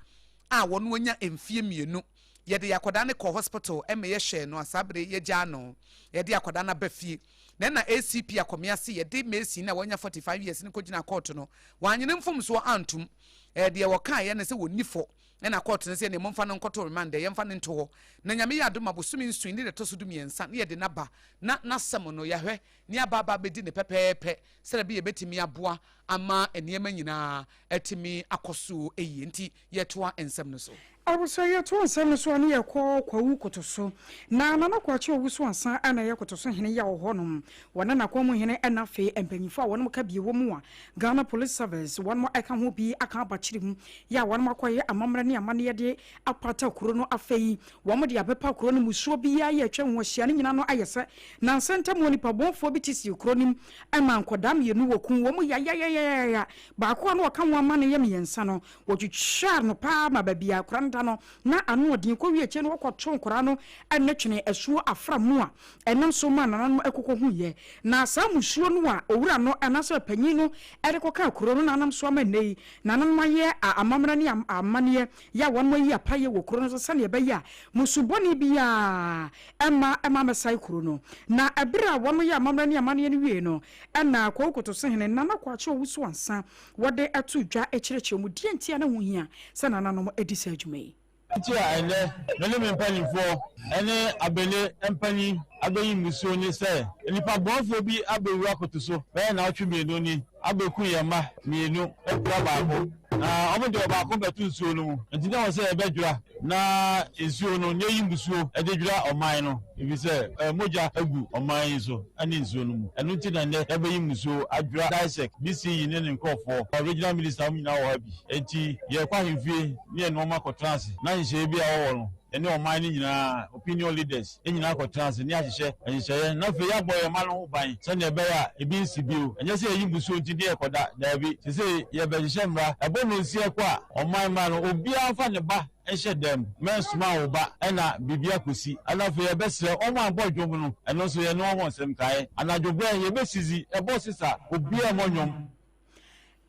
a wɔn wanya mfie 2. Yɛde yɛ akwadaa no kɔ hospital ɛma yɛhwɛ no asabere, yɛgyaa no, yɛde akwadaa no aba fie. Na ɛna ACP Akɔmea se yɛde mason na wanya 45 years no kɔgyina court no, wanyene mfomsoɔ antom. Deɛ wɔkaeɛ no sɛ wɔnni fɔ. Ɛna court no sɛ ne momfa no nkɔto remand dɛ, yɛmfa no nto hɔ na Nyame yɛ adom a bosome 7 ne deɛ ɛtɔ so 13 ne yɛde n'aba na n'asɛm no yɛahwɛ ne aba aba bɛdi ne pɛpɛɛpɛ sɛdeɛ bi yɛbɛtumi aboa ama nneɛma nyinaa atumi akɔ so yie. Nti yɛtoa nsɛm no so. Abusua, yɛtoa nsɛm no so a ne yɛkɔ Kwawu Kotoso. Na Nana Kwakye Owusu Ansa ɛna ɛyɛ Kotoso hene yɛ wɔ hɔnom. Wɔne n'akwan mu hene ɛna afei mpanyinfoɔ a wɔnom ka bie wɔ mu a Ghana Police Service wɔnom ɛka ho bi aka abakyere mu yɛ a wɔnom akɔyɛ amammerɛ ne amanneɛ de apata kuro no. Afei wɔn de abɛpa kuro no musuo biara yɛ atwa ho ahyia no nyinaa no ayɛ sɛ nansa ntam wɔ nipa bɔnfoɔ bi te si kuro no mu ɛma nkɔdaa 2 wɔ kun wɔn yayayayaya. Baako a na ɔka ho ama no yɛ 3 no, wɔtwitwaa no paa ma baabi a akora no. da no na ano ɔden kɔwie akyire no wɔkɔto nkwadaa no ne twene asuo afra mu a ɛnam so maa nananom kɔkɔhuiɛ. Na saa mmusuo no a owura no anaasɛ ɔpanyin no de kɔkaa kuro no na anam so ama nnɛ yi nananom ayɛ amammerɛ ne amanneɛ yɛ a wɔnom ayi apaeɛ wɔ kuro no so sɛdeɛ ɛbɛyɛ a mmusu bɔne biara mma mma mmɛsae kuro no. Na ɛberɛ a wɔnom yɛɛ amammerɛ ne amanneɛ no wieeɛ no na Kwawu Kotosohene Nana Kwakye Owusu Ansah wɔde too dwa kyerɛkyerɛ mu deɛ nti a na ɛho hia sɛ nananom di saa adwuma yi. Nti a ɛnnɛ me ne me mpanimfoɔ ne Abele mpanin abɛyi mmusuo ne sɛ, nnipa bɔnefoɔ bi abɛwura Kotoso bɛyɛ nnawɔtwe mmienu ni abɛku yɛn mma mmienu apira baako, na wɔde ɔbaako bɛto nsuo no mu. Nti na ɛwɔ sɛ yɛbɛdwira na nsuo no na yɛyi mmusuo de dwira ɔman no, ɛfiri sɛ mogya agu ɔman yi so ne nsuo no mu. Ɛno nti na nnɛ yɛabɛyi mmusuo adwira DISEC, DCE ne ne nkurɔfoɔ, Regional Minister, wɔn nyinaa wɔ ha bi. Enti yɛrekɔ ahemfie ne yɛne wɔn akɔtena ase na nhyehyɛeɛ bi a wɔwɔ no, yɛne ɔman no nyinaa, opinion leaders, nyinaa akɔtena ase ne yɛahyehyɛ nhyehyɛeɛ na afei yɛabɔ yɛn mma no ho ban sɛdeɛ ɛbɛyɛ a ebi nsi bio. Ɛnyɛ sɛ yɛyi mmusuo nti ne yɛrekɔda, daabi. Seesei yɛrebɛhyehyɛ mmara, ɛbɔ nnɔnsia kɔ a, ɔman mma no, obiara mfa ne ba nhyɛ dɛm, mɛnsoma wo ba na biribi akɔsi. Ɛna afei yɛbɛsrɛ wɔn a bɔ dwom no, ɛno nso yɛne wɔn wɔ nsɛm kaeɛ. Anadwo berɛ yɛbɛsizi, ɛbɔ sesa, obiara mmɔ nnwom.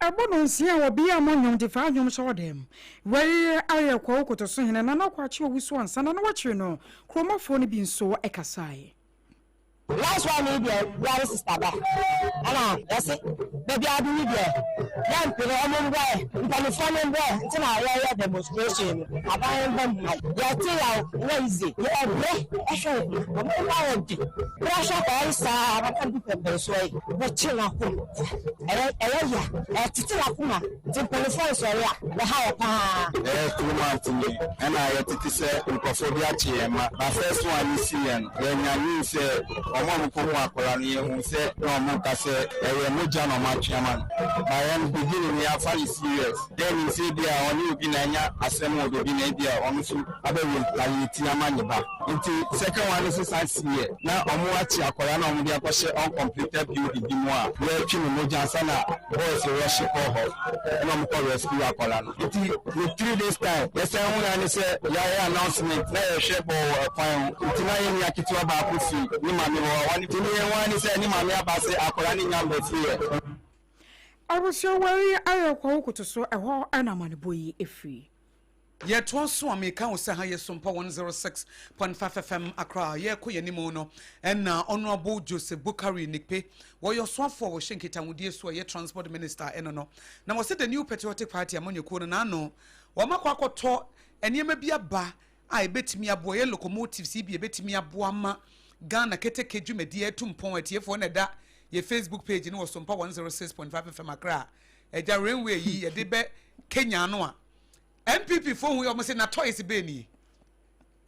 Ɛbɔ no nsia a obiara mmɔ nnwom de faa nnwom hyɛ ɔdɛm. Wei ayɛ Kwawu Kotosohene Nana Kwakye Owusu ansa na no akyiri no kuromafoɔ no bi nso kasaeɛ. Last one yi deɛ ware sister ba ɛna yɛse baabi a adu yi deɛ yɛmpene ɔmo mboaɛ mpaninfoɔ no mboaɛ nti na yɛyɛ demonstration no aban mba mu yɛte yaw nyɛ easy yɛbrɛ ɛhwɛ ɔmo ɔmo ayɛ den pressure akwadaa yi saa papa du pɛmpɛnsoɔ yi bɔkye n'akoma Ɛyɛ ɛyɛ ya, ɛtete w'akoma nti mpaninfoɔ nsɔre a, ɛha wɔ paa. Ɛyɛ 2 months ni ɛna yɛtete sɛ nkurɔfoɔ bi akye yɛn mma. Na first one no siiɛ no, yɛnya news sɛ wɔn a wɔkɔhu akwadaa no, yɛhu sɛ na wɔka sɛ ɛyɛ mogya na wɔatwe ama no. But yɛn beginning no yɛamfa no serious. Yɛnim sɛ ebia ɔne obi na anya asɛm wɔ baabi na ebia ɔno nso abɛ retaliate ama ne ba. Nti second one no nso san siiɛ na wɔakye akwadaa no a wɔde akɔhyɛ uncompleted building bi mu a yɛretwe ne mogya ansa na boys rush kɔɔ hɔ ɛna wɔkɔ rescue akwadaa no. Nti ne 3 days time yɛsan hu ya ne sɛ yɛayɛ announcement na yɛhwɛ bɔɔl wɔ ɛkwan ho. Nti na yɛn nua ketewa baako fi ne maame hɔ a nti ne yɛn ho ne sɛ ne maame aba sɛ akwadaa no nya mbɛfiri. Abusua, wei ayɛ Kwawu Kotoso, ɛhɔ ɛna amanebɔ yi efiri. Yɛtoa so a meka wo sɛ ha yɛ Sompa 106.5 FM Accra. Yɛkɔ yɛn anim no ɛna Honorable Joseph Bukari Nikpe, wɔyɛ ɔsoafoɔ a wɔhyɛ nkitahodie so a ɛyɛ Transport Minister ɛno no, na wɔsɛ the New Patriotic Party amanyɔkuo no n'ano wɔn akɔ akɔtɔ nneɛma bi aba a ɛbɛtumi aboa yɛ locomotives yi bi ɛbɛtumi aboa ma Ghana keteke dwumadie atu mpɔn. Atiefoɔ, na ɛda yɛ Facebook page no wɔ Sompa 106.5 FM Accra. Agya, railway yi yɛde bɛ Kenya no a NPP fo hu yɛ ɔmo sɛ na toys bɛɛ nie,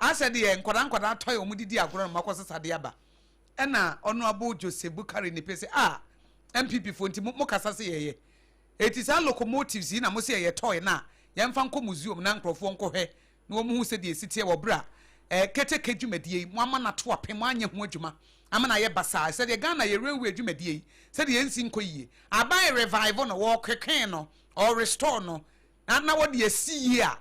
asɛ deɛ nkwadaa nkwadaa toy ɔmo didi agorɔ no makɔ sesa de aba. Ɛna Honourable Joseph Bukari Nipe sɛ a NPP fo nti mo kasa sɛ yɛyɛ eti saa locomotives yi na mo sɛ yɛyɛ toy na yɛmfa nkɔ museum na nkurɔfoɔ nkɔhwɛ na wɔn hu sɛ deɛ esi teɛ wɔ bere a keteke dwumadie yi mo ama n'ato apem, mo anyɛ ho adwuma ama na ayɛ basaa sɛdeɛ Ghana yɛ railway dwumadie yi sɛdeɛ yɛnsi nkɔ yie. Aban revive no, wɔɔkwekwen no, ɔɔ restore no na wɔde asi yie a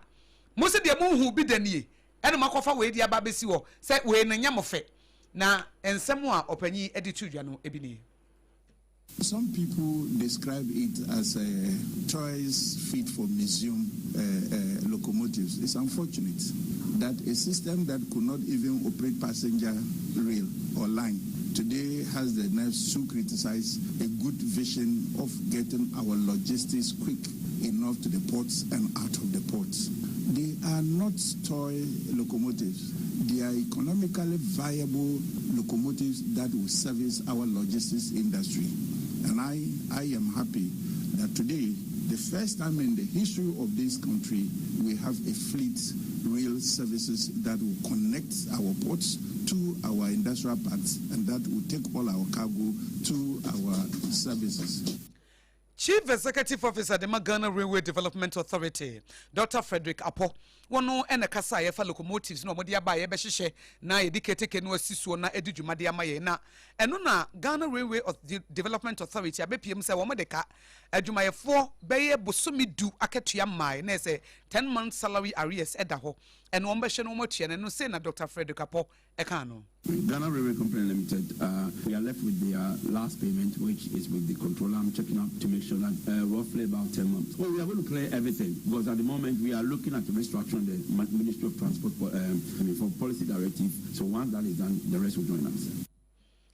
mo sɛ deɛ mo hu bi da nie, ɛna mo akɔfa wei de aba abɛsi hɔ sɛ wei no nyɛ mo fɛ. Na nsɛm a ɔpanyin de to dwa no ebi nie. Some people describe it as a toys fit for museum locomotives. It's unfortunate that a system that could not even operate passenger rail or line today has the nerves to criticize a good vision of getting our logistics quick enough to the ports and out of the ports. They are not toy locomotives. They are economically viable locomotives that will service our logistics industry. And I am happy that today, the first time in the history of this country, we have a fleet rail services that will connect our ports to our industrial parks and that will take all our cargo to our services. Chief Executive Officer de ma Ghana Railway Development Authority, Dɔkta Frederick Appoh, wɔno na ɛkasa a yɛfa locomotives no a wɔde aba a yɛbɛhyehyɛ na yɛde keteke no asi soɔ na adi dwuma de ama yɛn na ɛno na Ghana Railway Development Authority abɛpiem sɛ wɔde ka adwumayɛfoɔ bɛyɛ bosome du akatua mmae na ɛsɛ 10 months salary arrears ɛda hɔ ɛno wɔbɛhwɛ na wɔatua no ɛno sei na Dɔkta Frederick Appoh ɛkaa no. Ghana Railway Company Limited, we are left with the last payment, which is with the controller. I'm checking up to make sure that roughly about 10 months. Well, we are going to clear everything because at the moment we are looking at restructuring the Ministry of Transport for I mean, for policy directive. So once that is done, the rest will join us.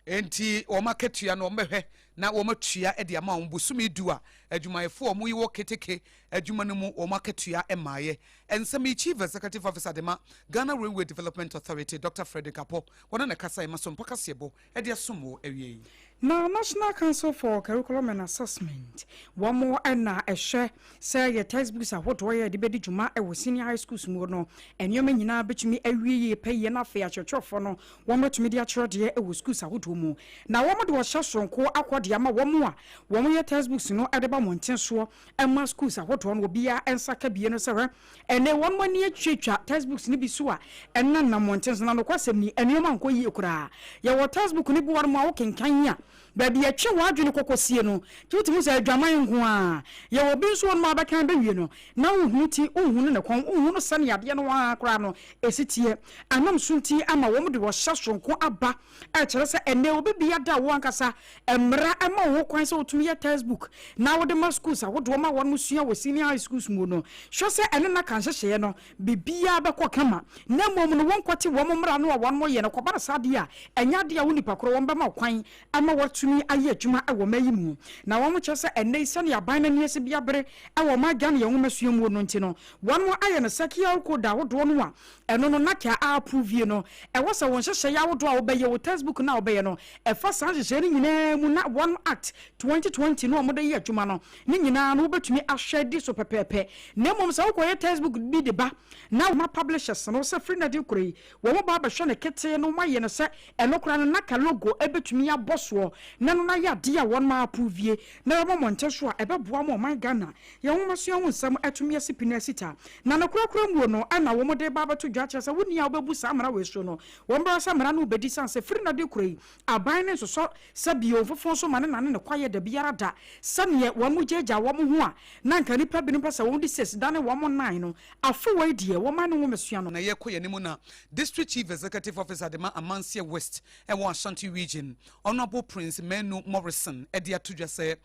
Enti wɔn akatua no wɔbɛhwɛ na wɔatua de ama wɔn bosome du a adwumayɛfoɔ a wɔwɔ keteke adwuma no mu wɔn akatua mmaeɛ. Nsɛm yi Chief Executive Officer de ma Ghana Railway Development Authority, Dɔkta Frederick Appoh, wɔne no kasaeɛ ma Sompa Kaseɛbɔ de asom wɔ awiei. Na National Council for Curriculum and Assessment, wɔn na ɛhwɛ sɛ yɛ textbooks ahodoɔ yɛ de bɛdi dwuma wɔ senior high schools mu no, nneɛma nyinaa bɛtumi awie yie pɛyɛ na afei akyerɛkyerɛfoɔ no wɔatumi de akyerɛ deɛ wɔ schools ahodoɔ mu. Na wɔde ɔhyɛ soronko akɔ de ama wɔn a wɔyɛ textbooks no de ba mmɔnten soɔ ma schools ahodoɔ no obiara nsa ka bie no sɛ hwɛ ɛnɛ wɔn ani atwatwa textbooks no bi so a ɛnenam mmɔnten so. Na nokwasɛm ni, nneɛma nkɔ yie koraa. Yɛwɔ textbook no bi wɔ hɔnom a wokenkan a, baabi a ɛtwe w'adwene kɔ kɔsie no, nti wotumi hu sɛ adwaman nko ara. Yɛwɔ bi nso wɔ hɔnom a wobɛkan bɛwie no, na wonhunu ti, wonhunu ne kɔn, wonhunu sɛnea adeɛ no ara koraa no ɛsi teɛ. Ɛnam so nti ama wɔde ɔhyɛ soronko aba a ɛkyerɛ sɛ ɛnnɛ obi biara da wo ankasa mmara ma wo ho kwan sɛ wotumi yɛ textbook na wode ma schools ahodoɔ ma wɔn sua wɔ senior high schools mu no. Hwɛ sɛ ɛne na ka nhyehyɛeɛ no, biribiara bɛkɔ kama. Na mmom no wɔnkwati wɔn mmara no a wɔyɛ no. Kɔba no saa deɛ a, ɛnyɛ adeɛ a wo nipa korɔ wɔbɛma wo kwan ama woatumi ayɛ adwuma wɔ ɔman yi mu. Na wɔkyerɛ sɛ ɛnnɛ yi sɛnea aban no ani asi biabere wɔ ɔman Ghana yɛn nwomasua mu no nti no, wɔayɛ no sɛ QR code ahodoɔ no a ɛno no NACA a approve no, ɛwɔ sɛ wo nhyehyɛeɛ ahodoɔ a wobɛyɛ, wo textbook no a wobɛyɛ no, ɛfa saa nhyehyɛeɛ no nyinaa mu na wɔn Act 2020 no a wɔde yɛ adwuma no, ne nyinaa no wobɛtumi ahwɛ adi so pɛpɛɛpɛ. Na mmom sɛ wokɔyɛ textbook bi de ba na woma publishers no sɛ firi nnɛ de rekɔ yi, Wɔn ba abɛhwɛ no ketee no wɔayɛ no sɛ ɛno koraa no naka logo bɛtumi abɔ soɔ na ɛno no ayɛ adeɛ a wɔn aprovie na ɛwɔ mmɔnten so a ɛbɛboa ma ɔman Ghana yɛn nwomasua ho nsɛm atumi asi pi na asi ta. Na no korakora muo no na wɔn de reba abɛto dwa akyerɛ sɛ wo nni a wobɛbu saa mmara wei so no wɔn bɛhwɛ sɛ mmara no rebɛdi sane sɛ firi nnɛ de korɔ yi aban no nsosɔ sɛ bio mfoforɔ nso ma ne nane ne kwaeɛ dabiara da sɛdeɛ wɔn gyaagyaa wɔn ho a na anka nnipa binom pɛ sɛ wɔn de six dane wɔn nnan no Afe wei deɛ wɔma ne nwomasua no. Na yɛkɔ yɛn anim na District Chief Executive Officer de ma Amanseɛ West wɔ Ashanti Region, Honourable Prince Manu Morrison de ato dwa sɛ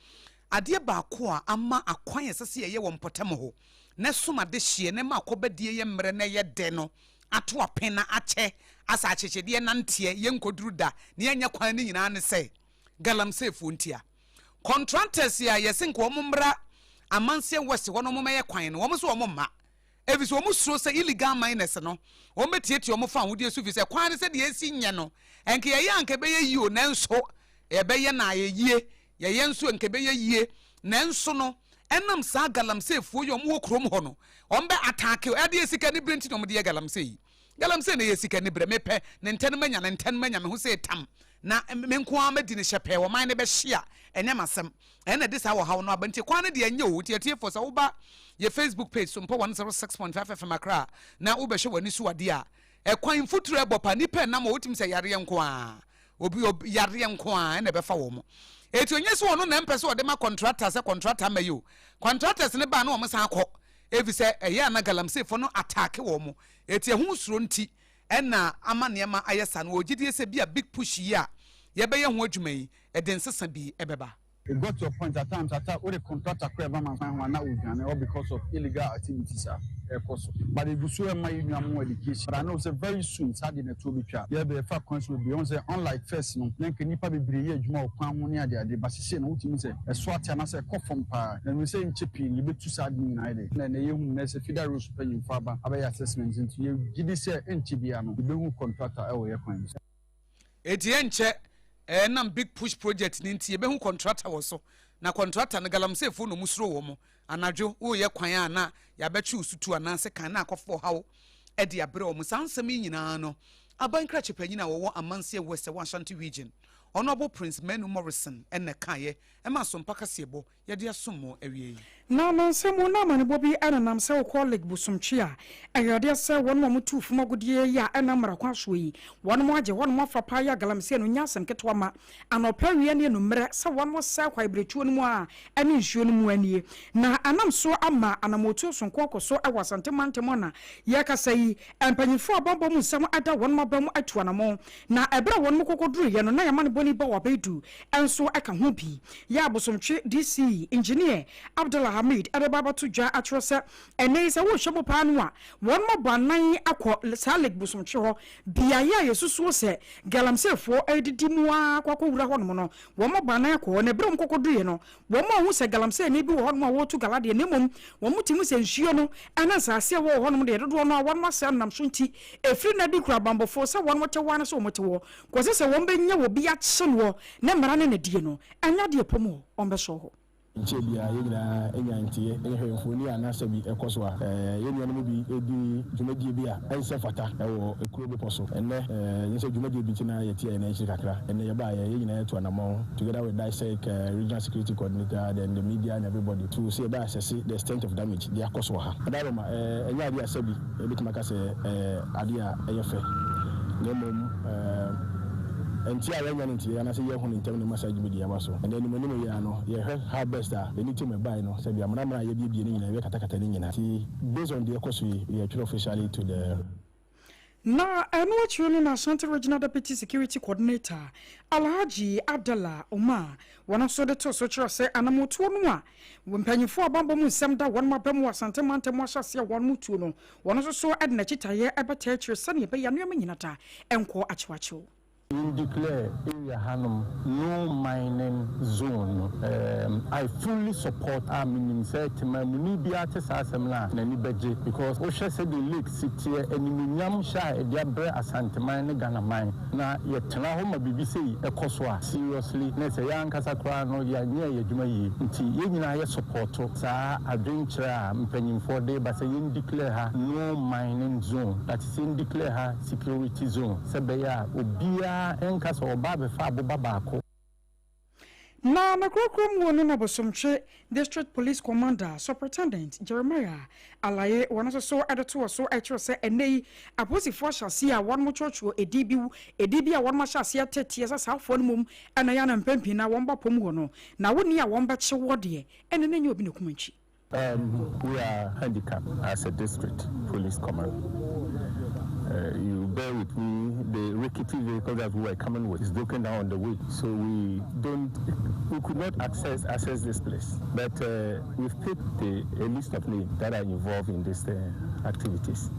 adeɛ baako a ama akwan a ɛsɛ sɛ yɛyɛ wɔ mpɔtam hɔ na ɛsom adehyeɛ na ɛma akɔbadie yɛ mmerɛ na ɛyɛ dɛ no ato apen na akyɛ asa akyekyedeɛ nanteɛ yɛnkɔduru da na yɛnyɛ kwan no nyinaa ne sɛ galamseyfoɔ ntia. Contractors a yɛse nka wɔn mmra Amanseɛ West hɔ na wɔn mmɛyɛ kwan no, wɔn nso wɔn mma. Efisɛ wɔn suro sɛ illegal miners no, wɔn bɛtiatia wɔn fa ahodeɛ so fisɛ kwan no sɛdeɛ esi nyɛ no, nka yɛyɛ a nka ɛbɛyɛ yie o, nanso yɛbɛyɛ na ayɛ yie, yɛyɛ nso nka ɛbɛyɛ yie, nanso no, ɛnam saa galamseyfoɔ yi a wɔn wɔ kurom hɔ no, wɔn bɛ ataake, ɛdeɛ sika ne bere nti na wɔn de yɛ galamsey yi. Galamsey na ɛyɛ sika ni brɛ mepɛ ne ntɛn manya ne ntɛn manya me ho sɛ tam na me nko ara madi ne hyɛpɛɛ ɔman no bɛhye a ɛnyɛ m'asɛm ɛna ɛde saa ɔhaw no aba nti kwan no deɛ ɛnyɛ o nti atiefoɔ sɛ woba yɛ Facebook page so mpo 106.5 FM Accra na wobɛhwɛ w'ani so adeɛ a ɛkwan mfuturo ɛbɔ pa nipa ɛnam a wotumi sɛ yareɛ nko ara obi obi yareɛ nko ara ɛna ɛbɛfa wɔn eti onye sɛ ɔno na ɛmpɛ sɛ ɔde ma contractor sɛ contractor ama yi o contractors ne baa na wɔn san akɔ efisɛ ɛyɛ ana galamseyfoɔ no ataake wɔn Eti ɛho suro nti na ama nneɛma ayɛ saa no. Wɔwɔ gyidie sɛ bi a Big Push yi a yɛbɛyɛ ho adwuma yi, ɛde nsesa bi bɛba. It got to a point at times ata wode contractor koraa ɛba mansan ho a na odwane all because of illegal activities a ɛkɔ so but egu so ɛma yɛ nua mo education but I know sɛ very soon saa deɛ na ɛtoɔ bɛtwa yɛ bɛ yɛfa kwan so bebree wɔn sɛ unlike first no na nka nnipa bebree yɛ adwuma wɔ kwan ho ne ade ade but sesei no wotumi sɛ ɛso ate anaasɛ ɛkɔ fam paa na menim sɛ nkyɛ pii no yɛbɛtu saa ade no nyinaa de na ɛnɛ yɛhu nnɛ sɛ feeder roads mpanyimfo aba abɛyɛ assessment nti yɛgye di sɛ ɛnkyɛ biara no yɛbɛhu contractor wɔ yɛ kwan yi so. Enti ɛnkyɛ ɛnam Big Push project no nti yɛbɛhu contractor wɔ so. Na contractor no galamseyfoɔ na wɔsuro wɔn. Anadwo woreyɛ kwan a na yɛabɛkye wo sutu anaa sekan na akɔfa ɔhaw de abrɛ wɔn. Saa nsɛm yi nyinaa no aban krakye panyin a ɔwɔ Amanseɛ West ɛwɔ Ashanti Region, Honourable Prince Manu Morrison na ɛkaeɛ ma Asompa Kaseɛbɔ. yɛde asom mo awie yi. Na nnansa mu na amanebɔ bi nenam sɛ wokɔ Lake Bosomtwe a, ɛyɛ adeɛ sɛ wɔnom a wɔtu fam agudeɛ yi a ɛnam mmara kwan soɔ yi, wɔnom agye hɔnom afa paa yi a galamsey no nyɛ asɛm ketewa ma anɔpa, awia ne anummerɛ sɛ wɔnom sɛe kwaebiretuo no mu a ɛne nsuo no mu anie. Na ɛnam so ama anamɔtuo sononko akɔ so wɔ Asante mantam a na yɛrekasa yi. Mpanyimfoɔ a bammɔ mu nsɛm da wɔnom aba mu atu anamɔn, na ɛberɛ a wɔnom kɔkɔduruiɛ no na yɛamanebɔ ni ba Wabaidu nso ka ho bi. Yɛ Abosomtwe DC Engineer Abdallah Hamid de ba abɛto dwa akyerɛ sɛ ɛnnɛ yi sɛ wohwɛ mu paa no a wɔnom abɔ anan akɔ saa Lake Bosomtwe hɔ beaeɛ a yɛsusuo sɛ galamseyfoɔ redidi mu ara akɔ akɔwura hɔnom no wɔn abɔ anan akɔ hɔ na ɛberɛ a wɔn kɔkɔduruiɛ no Wɔanhu sɛ galamseyni bi wɔ hɔnom a ɔretu gala deɛ, na mmom wɔte mu sɛ nsuo no ne nsase a ɛwɔ hɔnom deɛ, dodoɔ no ara wɔnom asɛe no nam so nti, ɛfiri nnɛ de kura abanbɔfoɔ sɛ wɔnom te hɔ ara ne sɛ wɔte hɔ kɔsi sɛ wɔbɛnya obi akye noɔ ne mmara ne nadie no, ɛnyɛ adeɛ pɔ mu wɔbɛsɔɔ hɔ. Nkyɛ biara yɛn nyinaa nya nteɛ hwɛ mfoni a na sɛbi ɛkɔ so a yɛn nuanom mu bi redi dwumadie bi a ɛnsɛ fata wɔ kuro bepɔ so. Ɛnnɛ, ɛnyɛ sɛ dwumadie bi nti na yɛteɛ yɛn nan akyiri kakra. Ɛnnɛ yɛbaeɛ, yɛn nyinaa atu anamɔn together with DISEC regional security coordinator, then the media and everybody to sɛ yɛbɛ assess the extent of damage deɛ akɔ so wɔ ha. Adaworoma, ɛnyɛ adeɛ a sɛbi yɛbɛtumi aka sɛ ɛyɛ adeɛ a ɛyɛ fɛ, na mmom nteɛ a yɛannya no nteɛ anaasɛ yɛanhu no ntɛm na ɛma saa dwumadie yi aba so. Ɛnnɛ anim anim yi ara no, yɛhwɛ how best a yɛne team ɛbaeɛ no, sɛbi amena-amena a yɛabiebie no nyinaa yɛbɛkatakata ne nyinaa. Nti based on deɛ ɛkɔ so yi, yɛtwerɛ officially to the. Na ɛno akyiri no na Ashanti Regional Deputy Security Coordinator, Alhaji Abdallah Umar, wɔn nso de too so kyerɛ sɛ anammɔtuo no a mpanyinfoɔ a bammɔ mu nsɛm da wɔn aba mu wɔ Asante mantam mu ahyɛ aseɛ a wɔn tuo no, wɔn nso so de n'akyitaeɛ bɛtaa akyire sɛdeɛ ɛbɛyɛ a nneɛma nyina da nkɔ akyewakyew. Yɛn declare area hanom no mining zone no ehm I fully support a menim sɛ temamuni biara te saa asɛm no a n'ani bɛgye because wohwɛ sɛdeɛ lake si teɛ animuonyam hyɛ a ɛde abrɛ Asanteman ne Ghanaman na yɛtena hɔ ma biribi sei ɛkɔ so a seriously na ɛsɛ yɛn ankasa koraa no yɛanyɛɛ yɛn adwuma yie nti yɛn nyinaa yɛ supporto saa adwenkyerɛ a mpanyinfoɔ de ba sɛ yɛn declare ha no mining zone that is yɛn declare ha security zone sɛ ɛbɛyɛ a obiara nka sɛ ɔreba abɛfa aboba baako. Na ne korokoro mu no na Bosomtwe District Police Commander, Superintendent Jeremiah Alaye wɔn nso so de to so kyerɛ sɛ ɛnnɛ yi apolisifoɔ ahyɛ aseɛ a wɔn kyerɛkyerɛ edin bi edin bi a wɔn ahyɛ aseɛ teteɛ sɛ saa afoɔ no mmom na ɛyɛ a na mpɛn pii na wɔn ba pɔm hɔ no na wonni a wɔn bɛkye wɔ deɛ ɛnne na ɛnyɛ obi na ɛkum antwi. Um, we are handicapped as a district police command. Uh, you bear with me, the rickety vehicle that we were coming with is broken down on the way, so we don't, we could not access access this place. But uh, we've picked the, a list of names that are involved in these uh, activities,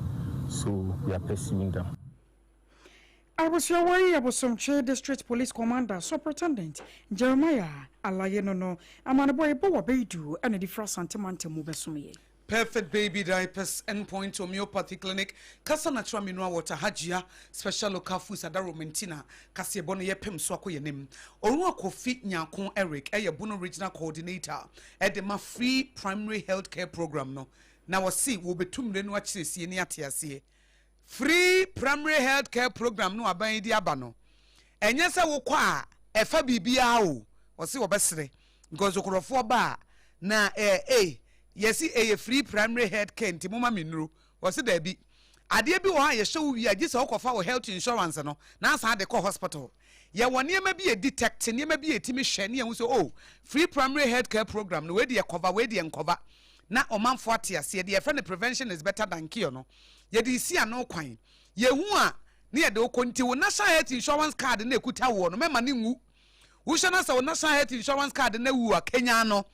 so we are pursuing them. Abusua wei yɛ Bosomtwe District Police Commander Superintendent Jeremiah Alaye no no amanebɔ yi bɔ wɔ Beidu na ɛde firi Asante mantam mu bɛsom yɛn. Perfect Baby Diapers, Endpoint Homeopathy Clinic, Kasa Natural Mineral Water, Hajia, Special Local Foods, Adaro Mentina, Kaseɛbɔ no yɛpem so akɔ yɛn anim. Owura Kofi Nyarko Eric yɛ Bono Regional Coordinator de ma Free Primary Health Care Program no, na ɔse wɔbɛtu mmire no akyerɛ sie ne ateaseɛ. Free Primary Health Care Program no aban yi de aba no, ɛnyɛ sɛ wokɔ a ɛfa biribiara o, ɔse wɔbɛsrɛ because nkorɔfoɔ ba a na eh, ei, yɛse ɛyɛ free primary health care nti moma me nnuro, ɔse daabi. Adeɛ bi wɔ hɔ a yɛhyɛ wo wie a gye sɛ wokɔfa wo health insurance no na asan de kɔ hospital. Yɛwɔ nneɛma bi a ɛdetect, nneɛma bi a ɛtumi hwɛ ne yɛhu sɛ oh, free primary health care program no wei deɛ cover, wei deɛ nkɔva na ɔmanfoɔ ate aseɛ. Deɛ yɛfrɛ no prevention is better than cure no, yɛde resi ano kwan. Yɛhu a, na yɛde wo kɔ. Nti wo National Health Insurance card no a ɛkuta woɔ no, mɛma no nwu. Wohwɛ na sɛ wo National Health Insurance card no awu a, kanyan no.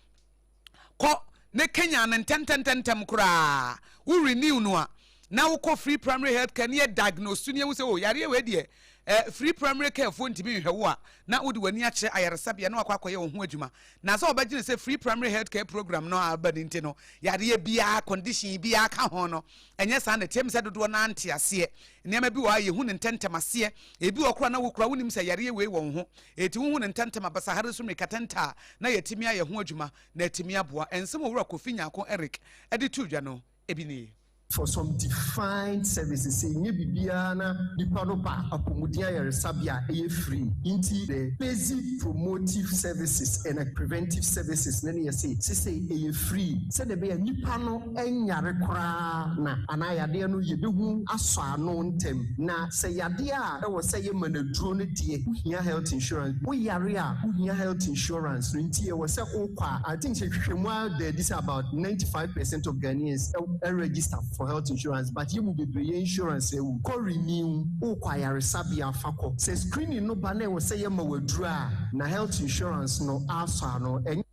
Kɔ na kanyan no ntɛntɛntɛntɛm koraa. Wo renew no a, na wokɔ free primary health care na yɛ diagnose na yɛhu sɛ oh, yareɛ wei deɛ, eh, free primary care foɔ ntumi nhwɛ wo a, na wode w'ani akyerɛ ayaresabea na wakɔ akɔyɛ wo ho adwuma. Na sɛ wɔbɛgyene sɛ free primary health care program no a aba no nti no, yareɛ biara, condition biara ka ho no, ɛnyɛ saa na ɛteɛ. Ɛm sɛ dodoɔ no ara nte aseɛ. Nneɛma bi wɔ hɔ a yɛhu no ntɛntɛm aseɛ. Ebi wɔ hɔ koraa na wo koraa wonim sɛ yareɛ wei wɔ wo ho. Enti wohu no ntɛntɛm a, basahare so mmirikatɛntɛ a, na yɛatumi ayɛ ho adwuma na atumi aboa. Nsɛm a Owura Kofi Nyarko Eric de too dwa no, ebi nie. For some defined services, sɛ ɛnyɛ biribiara na nipa no ba apɔmuden ayaresabea a ɛyɛ free nti the basic promotive services and preventive services no ne yɛse sesei ɛyɛ free sɛdeɛ ɛbɛyɛ a nipa no nyare koraa na anaa yadeɛ no yɛbɛhu asɔ ano ntɛm. Na sɛ yadeɛ a ɛwɔ sɛ yɛma no aduro no deɛ wohia health insurance, woyare a wohia health insurance no nti ɛwɔ sɛ wokɔ a I think sɛ nhwehwɛmu ada adi sɛ about 95 percent of Ghanaians register for health insurance, but yɛn mu bebree yɛn insurance awu. Kɔ renew, wokɔ ayaresabea fa kɔ. Sɛ screening no ba na ɛwɔ sɛ yɛma wo aduro a, na health insurance no asɔ ano. Ɛnyɛ.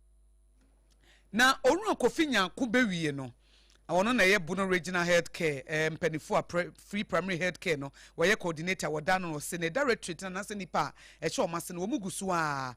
Na Owura Kofi Nyarko bɛwie no, ɔno na ɛyɛ Bono Regional Health Care eh, mpanimfoɔ a pre, Free Primary Health Care no wɔyɛ coordinator wɔda no ɔse ne directorate no anaasɛ nnipa a ɛhyɛ wɔn ase no wɔn gu so a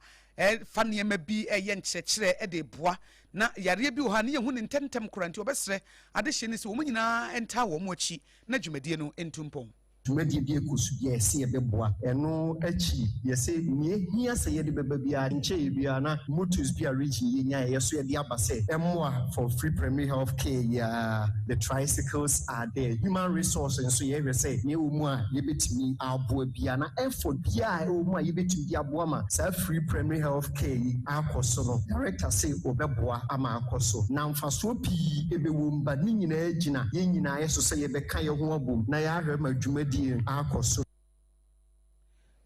fa nneɛma bi ɛyɛ nkyerɛkyerɛ de boa na yareɛ bi wɔ hɔ a ne yɛhu ne ntɛmntɛm koraa nti wɔbɛsrɛ adehyeɛ no sɛ wɔn nyinaa ntaa wɔn akyi na dwumadie no ntu mpɔn. Dwumadie bi rekɔ so bi a yɛse yɛbɛboa. Ɛno akyi yɛse nea ɛhia sɛ yɛde bɛba biara nkyɛeɛ biara na motos bi a region yi nyaeɛ yɛso yɛde aba sɛ ɛmmoa for free primary health care yi ara. The tricycles are there. Human resource nso yɛhwɛ sɛ nea ɛwɔ mu a yɛbɛtumi aboa biara na effort biara a ɛwɔ mu a yɛbɛtumi de aboa ma saa free primary health care yi akɔ so no director se wɔbɛboa ama akɔ so na mfasoɔ pii bɛwɔ mu, but ne nyinaa gyina yɛn nyinaa yɛ so sɛ yɛbɛka yɛn ho abom na yɛahwɛ ma dwumadie akɔ so.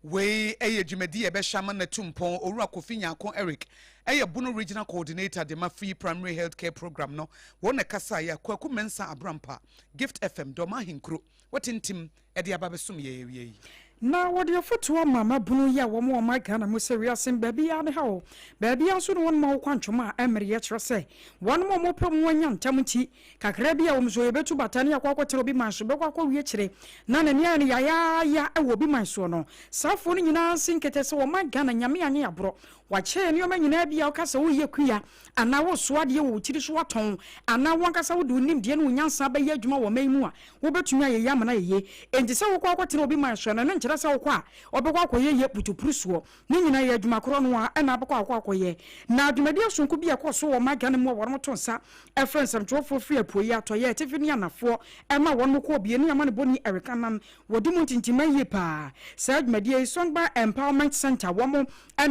Wei yɛ dwumadi a ɛbɛhyɛ ama no atu mpɔn. Owura Kofi Nyarko Eric yɛ Bono Regional Coordinator de ma Free Primary Health Care Programme no. Wɔn na ɛkasaeɛ a Kwaku Mensah Abrampa, Gift FM, Dɔma Ahenkuro, wɔatintim de aba abɛsom yɛn awia yi. Na wɔde afotuo ama mmabunu yi a wɔn wɔ ɔman Ghana mu sɛ wiase no baabiara ne ha o, baabiara nso na wɔn mma wo kwantwoma a ɛmmereɛ kyerɛ sɛ wɔn a wɔpɛ wɔn anya ntam nti kakra bi a wɔn nso yɛbɛtu bata ne akɔ akɔtena obi man so bɛkɔ akɔwie akyire na n'ani ayɛ no yayaaya wɔ obi man soɔ no. Saa afoɔ no nyinaa nsi nkete sɛ ɔman Ghana Nyame anyɛ aborɔ wakyɛ yɛn nneɛma nyinaa bi a woka sɛ woreyɛ kuya anaa woresoa adeɛ wɔ wo tiri so atɔn anaa wo ankasa wode wo nimdeɛ ne wo nyansa bɛyɛ adwuma wɔ ɔman yi mu a, wobɛtumi ayɛ yie ama no ayɛ yie. Enti sɛ wokɔ akɔtena obi man so no, ɛno nkyerɛ sɛ wokɔ a ɔbɛkɔ akɔyɛ yie putupru soɔ. Ne nyinaa yɛ adwuma korɔ no ara na abɛkɔ akɔ akɔyɛ. Na dwumadie sononko bi a ɛkɔɔ so wɔ ɔman Ghana mu a wɔto nsa frɛ nsɛmtwerɛfoɔ firi apueeɛ, atɔeɛ, atifi ne anafoɔ ma wɔn kɔɔ bie ne amanebɔni Eric Annan Wɔdi mu ntintimma yie paa. Saa dwumadie yi, Songba Empowerment Centre, wɔn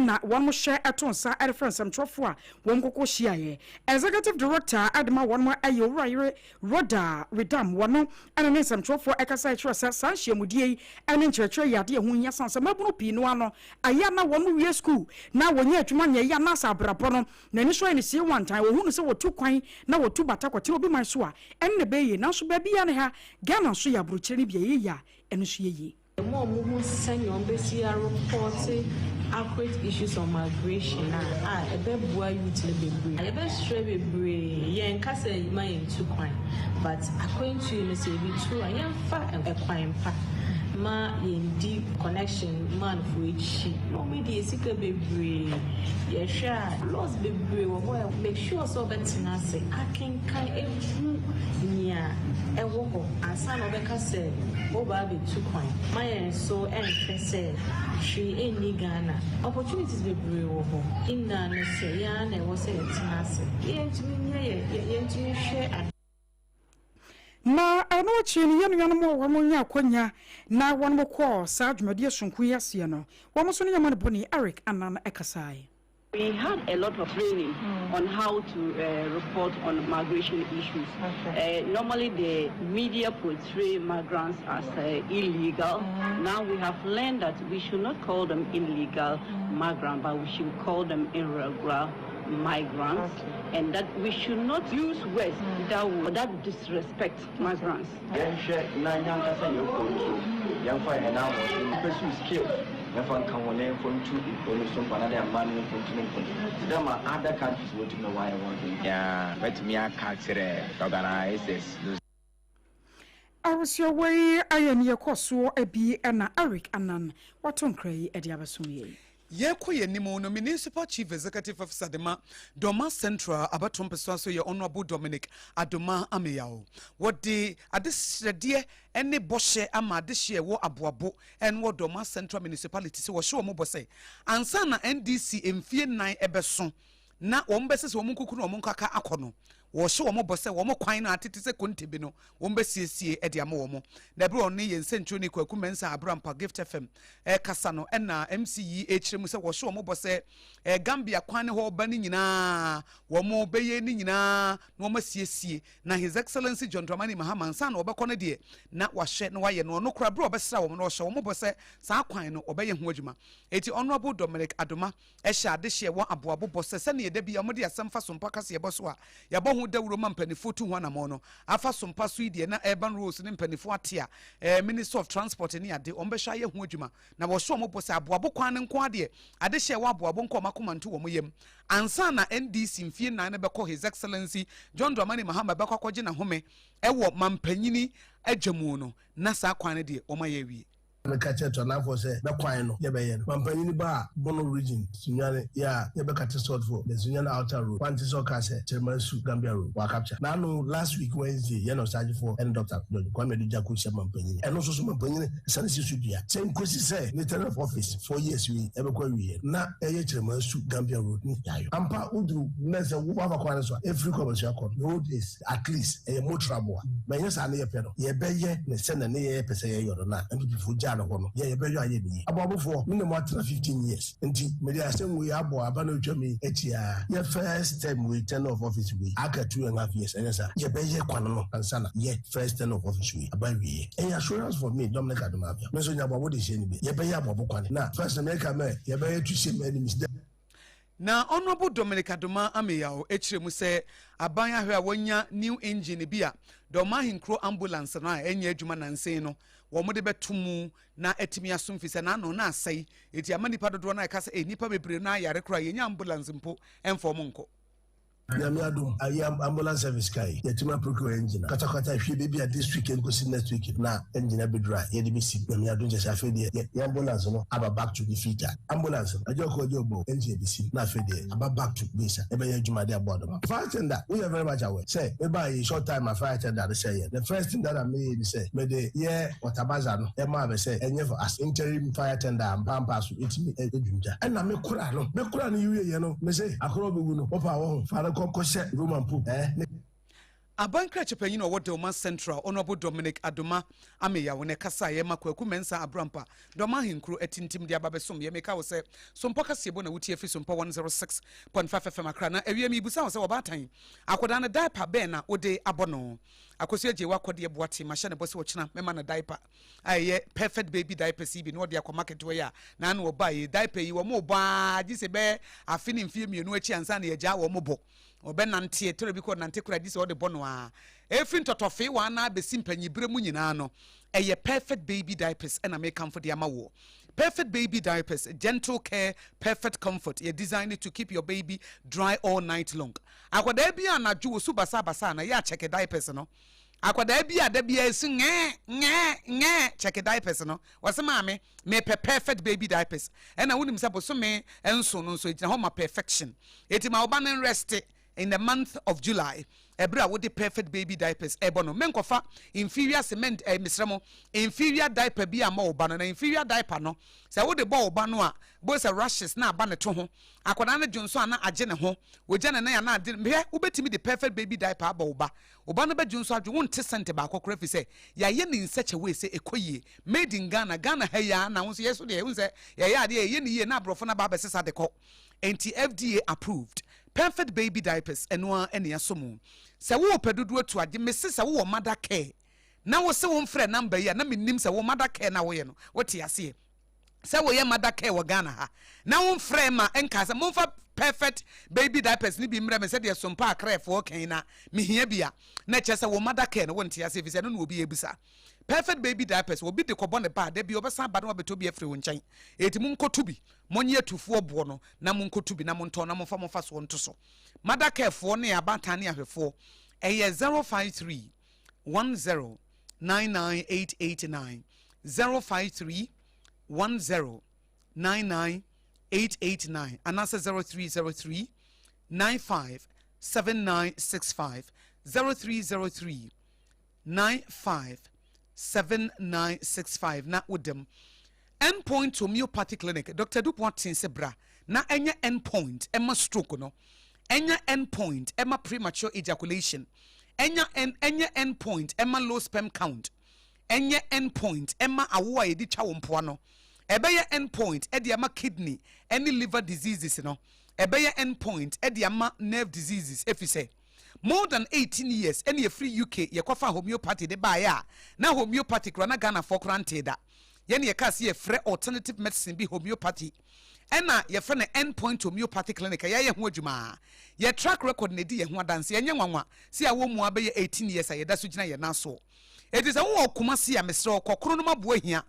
na wɔn hyɛ to nsa de frɛ nsɛmtwerɛfoɔ a wɔn kɔkɔ hyiaeɛ. Executive Director de ma wɔn yɛ Owurayere Rhoda Wedam. Wɔno na ne nsɛmtwerɛfoɔ kasaeɛ kyerɛɛ sɛ saa nhyiamudie yi ne nkyerɛkyerɛ yɛ adeɛ a ɛho hia sane sɛ mmabunu pii no ara no ayɛ a na wɔn wie sukuu na wɔnya adwuma nyɛ yɛ anaasɛ abrabɔ no n'ani so ayɛ no sie wantan. Wɔhunu sɛ wɔtu kwan na wɔtu bata kɔtena obi man so a ɛno na ɛbɛyɛ yie. Nanso baabiara ne ha, Ghana nso yɛ aburokyire no bi a ɛyɛ yie a, ɛno nso yɛ yie. Ɛma wɔhu sɛnea wɔbɛsi arepɔte accurate issues on migration a a ɛbɛboa youth no bebree. Yɛbɛsrɛ bebree, yɛnka sɛ mma yɛntu kwan but akwantuo no sɛ yɛbɛtu a yɛmfa ɛkwan pa ma yɛndi connection man foɔ akyi na wɔadi yɛn sika bebree. Yɛhwɛ a laws bebree wɔ hɔ a make sure sɛ wobɛtena ase akenkan ahu nea ɛwɔ hɔ ansa na wobɛka sɛ woreba abɛtu kwan. Ma yɛn nso nhwɛ sɛ hwee nni Ghana. Opportunities bebree wɔ hɔ. Ne nyinaa ne sɛ yɛn ara na ɛwɔ sɛ yɛtena ase na yɛntumi nyɛ yɛ yɛntumi hwɛ ade. Na ɛno akyi no, yɛn nuanom a wɔanya akwanya na wɔkɔɔ saa dwumadie sononko yi aseɛ no, wɔn nso ne yɛn amanebɔni Eric Annan kasaeɛ. We had a lot of training on how to report on migration issues. Normally the media portray migrants as illegal. Now we have learned that we should not call them illegal migrants, but we should call them irregular migrants, and that we should not use words that would, that disrespect migrants. Yɛnhwɛ na yɛn ankasa yɛn kɔn so, yɛmfa yɛn ahoɔden, pursue skills, yɛmfa nka ho na yɛmfa ntu nkuro no so mpa na de ama no yɛmfa ntu no mpɔn te dɛ ma other countries wɔtumi na wɔayɛ wɔn den. Ya mɛtumi aka akyerɛ organisers no. Abusua wei ayɛ neɛ ɛkɔ soɔ bi na Eric Annan wato nkra yi de abɛsom yɛn. Yɛrekɔ yɛn anim no, Municipal Chief Executive Officer de ma Dormaa Central abatoɔ mpɛsoa so yɛ Honourable Dominic Adomah Ameyaw. Wɔde adesrɛdeɛ ne bɔhyɛ ama adehyeɛ a ɛwɔ Aboabo ne wɔ Dormaa Central Municipality sɛ wɔhyɛ wɔn bɔ sɛ ansa na NDC mfie nnan bɛso na wɔn bɛsɛ sɛ wɔn nkuku na wɔn nkaka akɔ no, Wɔhyɛ wɔn bɔ sɛ wɔn kwan no a atete sɛ konte bi no, wɔbɛsiesie de ama wɔn. Na bere a ɔne yɛn sɛnkyerɛwni Kwaku Mensah Abrampah, Gift FM, rekasa no, ɛna MC yi rekyerɛ mu sɛ wɔhyɛ wɔn bɔ sɛ Gambia kwan no hɔ ba no nyinaa, wɔbɛyɛ ne nyinaa na wɔasiesie. Na His Excellency John Dramani Mahama, ansa na ɔbɛkɔ no deɛ, na wahwɛ na wayɛ no. Ɔno koraa, bere a ɔbɛsra wɔn no, ɔhyɛ wɔn bɔ sɛ saa kwan no, wɔbɛyɛ ho adwuma. Enti Honourable Dominic Adomah hyɛ adehyeɛ wɔ aboabo bɔ sɛ sɛdeɛ da biara wɔde asɛm fa sompa kaseɛbɔ so a yɛabɔ ho dawuro ma mpaninfoɔ tu ho anamɔn no afa sompa so yi deɛ na Urban Roads ne mpaninfoɔ ate a eh, Minister of Transport ne ade wɔn bɛhwɛ ayɛ ho adwuma na wɔhyɛ wɔn bɔ sɛ aboabo kwan no nko ara deɛ adehyeɛ wɔ aboabo nka wɔn akoma nto wɔn yam ansa na NDC mfie nnan no bɛkɔ His Excellency John Dramani Mahama bɛkɔ akɔgye n'ahome wɔ mampanyini adwa mu no na saa kwan no deɛ wɔn ayɛ awie. Meka kyerɛ Tɔnafoɔ sɛ bɛ kwan no yɛ bɛyɛ no. Mampanyini ba a Bono region Sunyani yɛ a yɛ bɛ kate salt for the Sunyani outer road wante sɛ ɔkaa sɛ Kyerema-Nsu Gambia road wa capture. Naano last week Wednesday yɛ na Ɔsaagyefoɔ ɛne Doctor George Kwame Adu Gyako hyia mampanyini. Ɛno nso so mampanyini sane si so dua sɛ nkosi sɛ ne tenure of office 4 years wei ɛbɛkɔ awieɛ na ɛyɛ Kyerema-Nsu Gambia road ne yayɔ. Ampa woduru nɛ sɛ wo afa kwan no so a ɛfiri Kwamasua kɔ no road is At least ɛyɛ motorable a, ma ɛnyɛ saa ne yɛpɛ no, yɛbɛyɛ ne sɛnea ne yɛyɛ pɛ sɛ yɛyɔ no na NPP foɔ gyaa no hɔ no, yɛ yɛbɛyɔ ayɛ ne yie. Aboabofoɔ, me ne mo atena 15 years nti mede asɛm wei abɔ aba no atwam yi akyi ara, yɛ first term wei, tenure of office wei, aka 2½ years, ɛnyɛ saa? Yɛbɛyɛ kwan no ansa na yɛ first tenure of office wei aba awieɛ. Ɛyɛ assurance for me, Dominic Adomavia, me nso nya aboabo de hyɛ no bi, yɛbɛyɛ aboabo kwan na first no meka mɛ yɛbɛyɛ to shame enemies. Na Honourable Dominic Adomah Ameyaw kyerɛ mu sɛ aban ahwɛ a wɔanya new engine bi a Dɔm Ahenkuro ambulance no a ɛnyɛ adwuma nansa yi no wɔde bɛto mu na atumi asom fisɛ n'ano na asɛe eti ama nnipa dodoɔ no a ɛka sɛ eh, nnipa bebree no ayare koraa yɛnya ambulance mpo ɛmfa wɔn nkɔ. Nyame adom ayi ambulance service car yi yɛatumi aprocure engine a katakata hwie baabi a this week nkosi next week na engine abɛduru a yɛde bɛsi. Nyame adom kyerɛ sɛ afei deɛ yɛn ambulance no aba back to ne feet a ambulance no agya ɔkɔ agya ɔba o engine abɛsi na afei deɛ aba back to base a yɛbɛyɛ adwuma de aboa dɔm. Fire tender woyɛ very much aware sɛ mebaa yi short time a fire tender no sɛeɛ the first thing that a meyɛɛ ne sɛ mede yɛ water-buzzer no maa me sɛ ɛnyɛ for as interim fire tender a mpampaa so ɛtumi ɛdwum gya ɛna me kora no me kora no yi wieɛ no me se akora ɔbɛwu no wɔpa wɔ ho fa no kɔ kɔhyɛ Roman pope eh ne. Aban krakye panyin a ɔwɔ Delma Central, Honourable Dominic Adomah Ameyaw na ɛkasaeɛ ma Kwaku Mensah Abrampa Dɔm Ahenkuro atintim de aba bɛsom yɛ. Meka wo sɛ Sompɔ kaseɛbɔ na wotie afiri Sompɔ 106.5 FM Accra. Na awie mebisa wo sɛ ɔbaatan akwadaa no diaper bɛn na wode abɔ no? Akosua Gyei wakɔdeɛ Boate mahyɛ no bɔ sɛ ɔkyena mɛma no diaper a ɛyɛ perfect baby diapers yi bi na ɔde akɔ market hɔ yi a na ano ɔbaa yi diaper yi wɔn bɔ ara gye sɛ bɛyɛ afe ne mfeɛ mmienu akyi ansa na yɛgyaa wɔn bɔ. Ɔbɛnante, ɛtɔrɔ bi kɔ nante koraa gye sɛ ɔde bɔ no ara. Ɛfiri ntɔtɔfee wɔ anaa bɛsi mpanyinberɛ mu nyinaa no, ɛyɛ Perfect Baby Diapers ɛna mekamfo de ama woɔ. Perfect Baby Diapers, gentle care, perfect comfort, yɛ designed to keep your baby dry all night long. Akwadaa bi a anadwo osu basabasa a na yɛ akyɛke diapers no. Akwadaa bi a da biara esu ngɛɛ ngɛɛ ngɛɛ kyɛke diapers no. Ɔse maame, mepɛ Perfect Baby Diapers. Ɛna wonim sɛ bosome nson no nso egyina hɔ ma perfection. Enti ma wo ba no nrɛste in the month of July ɛberɛ a wode Perfect Baby Diapers ɛrebɔ no. Menkɔfa inferior cement eh, mesrɛ mo, inferior diaper bi ammɔ wo ba no. Na inferior diaper no, sɛ wode bɔ wo ba no a, bohu sɛ rashes na aba ne to ho. Akwadaa no dwonsɔ a na agye ne ho, ogya ne nan a na ade, hwɛ, wobɛtumi de Perfect Baby Diaper abɔ wo ba. Wo ba no bɛdwonsɔ adwo, wonte scent baako koraa ɛfiri sɛ yɛayɛ no in such a way sɛ ɛkɔ yie. Made in Ghana, Ghana ha yi ara na wo nso yɛ so deɛ, wohu sɛ yɛyɛ adeɛ a yɛyɛ no yie na aborɔfo no aba abɛsesa de kɔ. Enti FDA approved. Perfect baby diapers ɛno ara na yɛasɔ mu. Sɛ worepɛ dodoɔ atu agye, mese sɛ wowɔ mother care na wose womfrɛ number yi a na mennim sɛ wo mother care no a woyɛ no wote aseɛ. Sɛ woyɛ mother care wɔ Ghana ha na womfrɛ ma nkaa sɛ momfa perfect baby diapers no bi mmrɛ me sɛdeɛ Sompa Akraɛfoɔ ka yi na mehia bi a, na ɛkyerɛ sɛ wo mother care no wonte aseɛ ɛfiri sɛ ɛno na obi rebisa. Perfect baby diapers obi de kɔbɔ ne ba a da bi ɔbɛsan aba na wabɛtɔ bi afiri wo nkyɛn. Enti monkɔto bi. Monnye atufoɔ boɔ no na monkɔtu bi na montɔn na momfa mo mfasoɔ nto so. Mothercare-foɔ ne abaatan ne ahwɛfoɔ, ɛyɛ 053 10 99889, 053 10 99889 anaasɛ 0303 95 7965, 0303 957965 na woda mu. End Point Homeopathy Clinic, Doctor Adu Boateng se bra na ɛnyɛ End Point ɛma stroke no. Ɛnya end point ɛma premature ejaculation. Ɛnya ɛn ɛnyɛ end point ɛma low sperm count. Ɛnyɛ end point ɛma awo a yɛde twa wo mpoa no. Ɛbɛyɛ end point ɛde ama kidney ɛne liver diseases no. Ɛbɛyɛ end point ɛde ama nerve diseases efisɛ more than 18 years ɛna yɛfiri UK yɛkɔfaa homeopathy de baeɛ a na homeopathy koraa na Ghanafoɔ koraa ntee da. Yɛne yɛkaa sɛ yɛfrɛ alternative medicine bi homeopathy ɛna yɛfrɛ no End Point Homeopathy Clinic a yɛayɛ ho adwuma a yɛ track record na ɛdi yɛn ho adanseɛ. Ɛnyɛ nwanwa sɛ yɛawɔ mu ara bɛyɛ 18 years a yɛda so gyina yɛn nan soɔ. Enti sɛ wowɔ Kumasi a mesrɛ wo kɔ Kronom Aboahia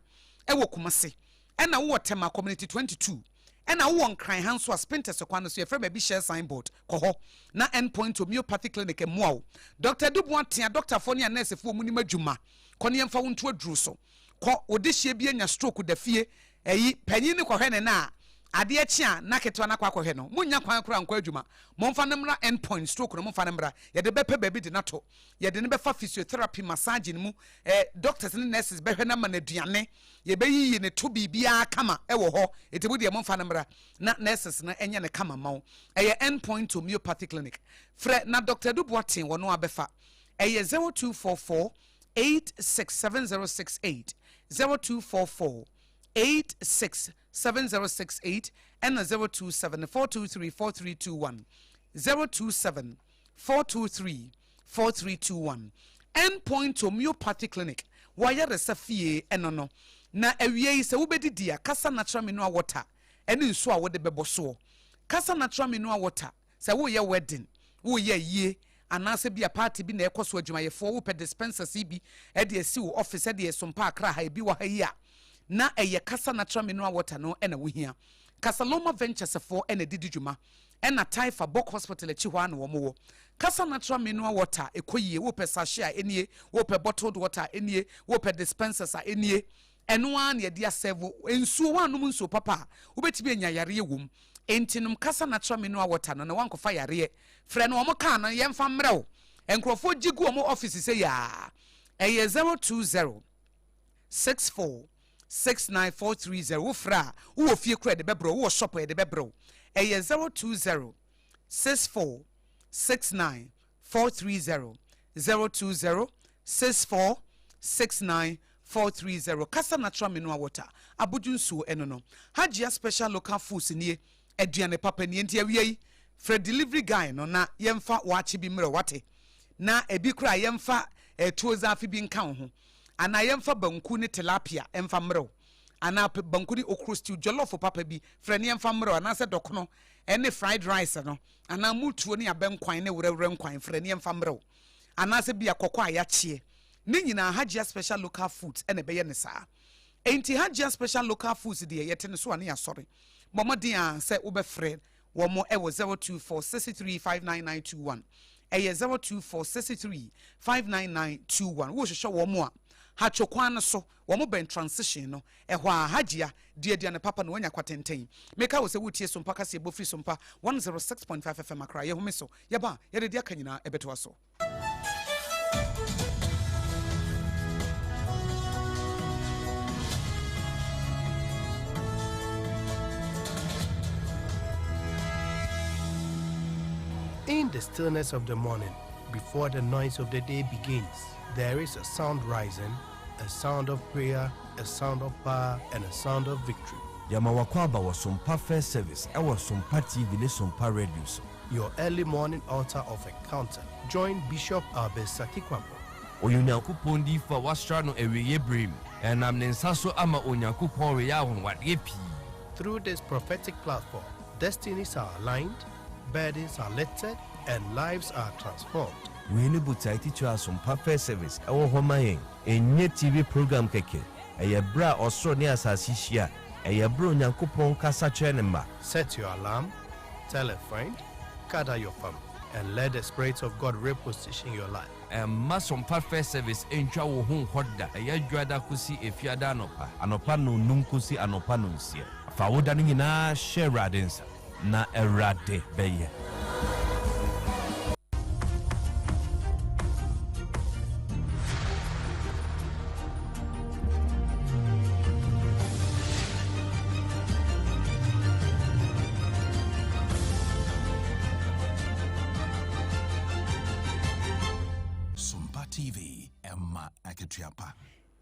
ɛwɔ Kumasi ɛna wowɔ Tema Community 22 ɛna wowɔ Nkran ha nso a Spintex kwan no so yɛfrɛ baabi Shell sign board kɔ hɔ na End Point Homeopathy Clinic mmoa wo. Doctor Adu Boateng adɔktafoɔ ne anɛɛsefoɔ wɔn nim adwuma kɔ na yɛmfa wo nto aduro so. Kɔ wo dehyeɛ bi anya stroke da fie ɛyi panyin no kɔhwɛ ne na a adeɛ kye a na ketewa no akɔ akɔhwɛ no monnya kwan koraa nkɔ adwuma momfa no mmra end point stroke no momfa no mmra yɛde bɛpɛ baabi de no ato yɛde no bɛfa physiotherapy massaging mu eh, doctors ne nurses bɛhwɛ no ama no aduane yɛbɛyiyi ne to biribiara kama ɛwɔ hɔ eti mo deɛ momfa no mmra na nurses no ɛnyɛ no kama ma wo ɛyɛ end point homeopathy clinic frɛ na Dr. Adu Boateng wɔn abɛfa ɛyɛ 0244 867068, 0244 867068 ɛna 027 423 4321, 027 423 4321. End Point Homeopathy Clinic, w'ayaresa fie ɛno no. Na awiei sɛ wobɛdidi a, kasa natural mineral water ɛne nsuo a wode bɛbɔ soɔ. Kasa natural mineral water. Sɛ woreyɛ wedding, woreyɛ ayie, anaasɛ bi a party bi na ɛrekɔ so, adwumayɛfoɔ, wopɛ dispensers yi bi de asi wo office, ɛde ɛsompa Accra ha, ebi wɔ ha yi a, na ɛyɛ Kasa Natural Mineral Water no na wohia. Kasaloma Ventures foɔ na ɛde di dwuma, ɛna Taifa Bok Hospital akyi hɔ ara na wɔn wɔ. Kasa Natural Mineral Water, ɛkɔ yie, wopɛ sachet a, ɛnie, wopɛ bottled water a, ɛnie, wopɛ dispensers a, ɛnie. Ɛno ara na yɛde asɛvo nsuo. Woannom nsuo papa a, wobɛtumi anya yareɛ wɔ mu. Enti nom Kasa Natural Mineral Water no na woankɔfa yareɛ. Frɛ no wɔn kaa no yɛmfa mmrɛ wo. Nkurɔfoɔ gye gu wɔn office sei ara. Ɛyɛ 020 64 69 430. Wofrɛ a, wowɔ fie koraa yɛde bɛbrɛ wo, wowɔ shop a yɛde bɛbrɛ wo. Ɛyɛ 020 64 69 430 020 64 69 430 Kasa Natural Mineral Water Abodwo nsuo ɛno no Hajia Special Local Foods nie Aduane papa nie Nti awia yi frɛ delivery guy no na yɛmfa waakye bi mmerɛ wo wate Na ebi koraa yɛmfa eh, tuo zaafi bi nka wo ho Anaa yɛmfa banku ne tilapia mfa mmerɛ wo Anaa banku ne okro stew jollof papa bi frɛ no yɛmfa mmerɛ wo Anaasɛ dɔkono ɛne fried rice no Anaa mutuo ne abɛnkwan ne werɛwerɛ nkwan frɛ no yɛmfa mmerɛ wo Anaasɛ bia kɔkɔ a yɛakyeɛ Ne nyinaa Hajia Special Local Foods na ɛbɛyɛ no saa. Enti Hajia Special Local Foods deɛ yɛte no so a ne yɛasɔre. Bɔ mmɔden ara sɛ wobɛfrɛ wɔn wɔ 024 63 59921. Ɛyɛ 024 63 59921. Wohwehwɛ wɔn a, Hatcho kwan no so, wɔn bɛn transition no. Ɛhɔ ara, Hajia di aduane papa na wanya kwatenten. Meka wo sɛ woretie Sompa kaseɛbɔ firi Sompa 106.5 FM Accra. Yɛhome so. Yɛba a, yɛde deɛ aka nyinaa ɛbɛtoa so. In the stillness of the morning, before the noise of the day begins, there is a sound rising, a sound of prayer, a sound of power, and a sound of victory. Yɛma w'akwaaba wɔ Sompa First Service ɛwɔ Sompa TV ne Sompa Radio so. Your early morning altar of encounter. Join Bishop Albert Sakikwampo. Ɔyɛ Onyankopɔn diyifo a wɔasra no awieeɛ berɛ mu. Ɛnam ne nsa so ama Onyankopɔn reyɛ anwanwadeɛ pii. Through this prophetic platform, destinies are aligned, burdens are lifted, and lives are transformed. Wei ne botae titire a Asompa First Service wɔ hɔ ma yɛn. Ɛnyɛ TV program kɛkɛ. Ɛyɛ berɛ a ɔsoro ne asase hyia. Ɛyɛ berɛ a Onyankopɔn kasa kyerɛ ne mma. Set your alarm, tell a friend, gather your family, and let the Spirit of God reposition your life. Mma Sompa First Service ntwa wo ho nkɔ da. Ɛyɛ Dwoada kosi Efiada anɔpa. Anɔpa nnɔnnum kosi anɔpa nnɔnsia. Fa wo da no nyinaa hyɛ Awurade nsa, na Awurade bɛyɛ. Yi ɛma akatua pa.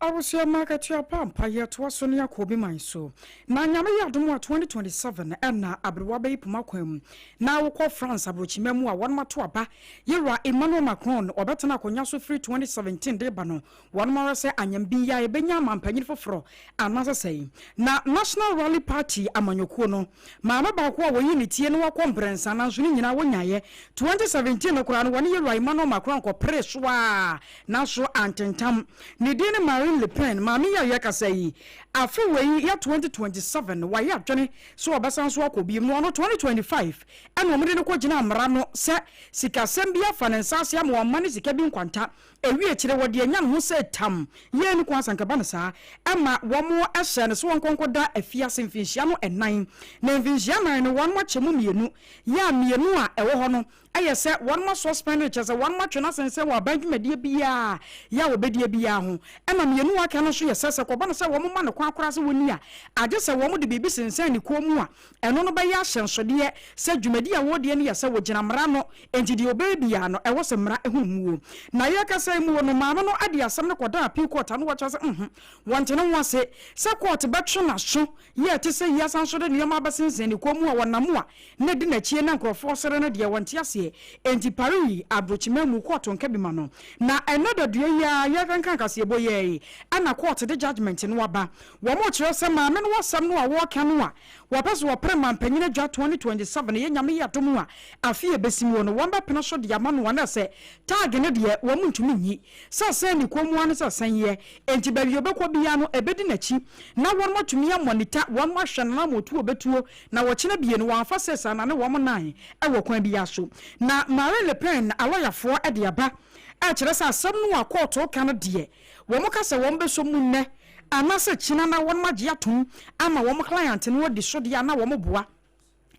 Abusua mma akatua pa ampa yɛtoa so ne akɔ obi man so na Nyame yɛ adom a 2027 ɛna aberewa bɛyi poma kwan mu na wokɔ France abrokyima mu a wɔnom ato aba Yɛwura Emmanuel Macron ɔbɛtena akonya so firi 2017 de ba no wɔnom ahwɛ sɛ anyam bi yi a yɛbɛnya amanpanyin foforɔ anaasɛ sɛn na National Rally Party amanyɔkuo no maame baako a wɔyii ne tie na wakɔ mprɛnsa nanso ne nyinaa wɔnyaeɛ 2017 no koraa no wɔne Yɛwura Emmanuel Macron kɔperee so ara Nanso antentam. Ne din ne Marine Le Pen. Maame yi a yɛrekasa yi, afe wei yɛ 2027, wayɛ adwene sɛ ɔbɛsan so akɔ bio. Na ɔno 2025 ɛna wɔde no kɔgyinaa mmara no sɛ sikasɛm bi afa ne nsa ase ama wama no sika bi nkwanta. Ɛwie akyire wɔde anya ne ho sɛ tam. Yei ne kwan sɛ anka ɛba no saa. Ɛma wɔhyɛɛ no sɛ ɔnkɔ nkɔda afiase mfinhyia no nnan. Na mfinhyia nnan no wɔakyɛ mu mmienu. Yɛ a mmienu a ɛwɔ hɔ no Ɛyɛ sɛ wɔn asuspɛnde no kyerɛ sɛ wɔn atwe no asensɛn wɔ aban dwumadie biara yɛ a wɔbɛdie biara ho. Ɛna mmienu a aka no nso yɛ sɛ, sɛ kɔba no sɛ wɔn ma no kwan koraa sɛ wɔnni a, agye sɛ wɔn de biribi sensɛn ne kɔn mu a ɛno no bɛyɛ ahyɛnsodeɛ sɛ dwumadie a wɔredie no yɛ sɛ wɔgyina mmara ano, enti deɛ ɔbɛyɛ biara no ɛwɔ sɛ mmara ho mmuo. Na yɛrekasa yi muo no, maame no de asɛm no kɔdaa appeal court ano wɔkyerɛ sɛ nhmm, wɔnte ne ho ase sɛ court bɛtwe n'aso yɛ ɛte sɛ yi asan nso de nneɛma abɛsensɛn ne kɔn mu a wɔnam a na di n'akyi na nkurɔfoɔ sere no deɛ wɔnte aseɛ. Enti Paris abrokyiman mu kɔɔto nka bi ma no. Na ɛnnɛ dadua yi ara yɛrekenkan kaseɛbɔ yi ara yi ɛna kɔɔto de judgement no aba. Wɔrekyerɛ sɛ maame no asɛm no a wɔreka no a wɔpɛ sɛ wɔpere manpanyin adwa 2027 yɛ Nyame yɛ adom a afe a ɛbɛsi mu no wɔbɛpene so de ama no anaasɛ tag no deɛ wɔn ntumi nyi sɛ sɛn ne kɔn mu ara ne sɛ sɛn yɛ enti baabi a ɔbɛkɔ biara no ɛbɛdi n'akyi na wɔn atumi amɔnita wɔn ahwɛ no na ama otuo ɔbɛtuo Na wɔkyena bie no wɔamfa sɛs anane wɔn nan wɔ kwan biara so. Na Marine Le Pen alɔyafoɔ de aba rekyerɛ sɛ asɛm no a kɔɔto ka no deɛ wɔn ka sɛ wɔn bɛsɔ mu nnɛ anaasɛ kyena na wɔn agye atom ama wɔn client no adi so deɛ a na wɔn boa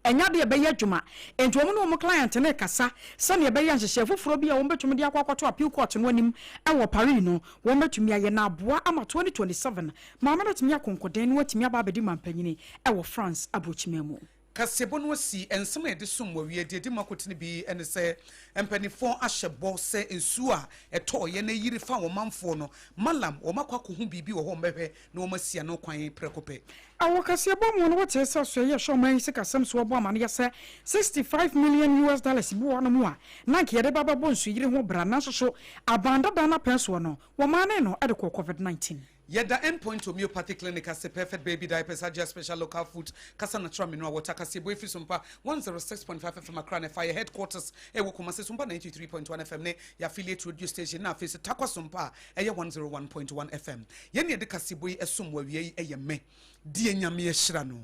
ɛnyɛ adeɛ a ɛbɛyɛ adwuma. Enti wɔn ne wɔn client no rekasa sɛdeɛ ɛbɛyɛ a nhyehyɛɛ foforɔ bi a wɔbɛtumi de akɔ akɔto appeal court no anim wɔ Paris no wɔbɛtumi ayɛ na aboa ama 2027 Maame no atumi ako nkoden na watumi aba abɛdi mampanyini wɔ France aburokyiman mu. Kaseɛbɔ no asi nsɛm a yɛde som wɔ awia deɛ ɛdi mu akotene bi ne sɛ mpaninfoɔ ahyɛ bɔ sɛ nsuo a ɛtɔɔeɛ na ɛyiri faa wɔn manfoɔ no Mallam wɔn akɔ akɔhu biribi wɔ hɔ wɔn bɛhwɛ na wɔn asi ano kwan prɛko pɛ. Wɔ kaseɛbɔ mu no wotee sɛ soɛyɛ ɛhwɛ ɔman yi sikasɛm so ɔbɔ amaneɛ sɛ 65 million US dollars bi wɔ hɔnom a na anka yɛde ba bɛbɔ nsuyiri ho bra nanso so aban dada no apɛn soɔ no wɔmanee no de kɔɔ covid 19. Yɛda Endpoint Homeopathy Clinic ase, Perfect Baby Diapers, Ajia Special Local Foods, Kasa Natural Mineral Water, Kaseɛbɔ Efi Sompa 106.5 FM Accra na ɛfa yɛ headquarters ɛwɔ Kumasi Sompa 93.1 FM ne yɛ affiliate radio station na afei so Tarkwa Sompa a ɛyɛ 101.1 FM. Yɛn ne yɛde kaseɛbɔ yi ɛsom wɔ awia yi ɛyɛ me deɛ Nyame ahyira no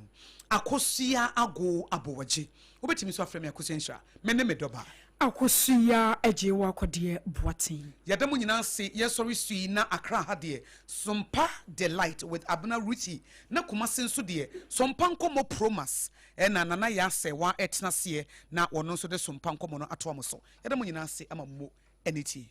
Akosua Ago Abowagye. Wobɛtumi nso afrɛ me Akosua Nhyira. Me ne me dɔba. Akosua Agyewa Kɔdeɛ Boateng. Yɛda mo nyinaa ase yɛsɔre su yi na Accra ha deɛ Sompa Delight with Abena Ruthie na Kumasi nso deɛ Sompa Nkɔmmɔ Promas ɛna Nana Yaa Sɛwa ɛtena aseɛ na wɔno nso de Sompa Nkɔmmɔ no atoa mo so. Yɛda mo nyinaa ase ama mo ani tie.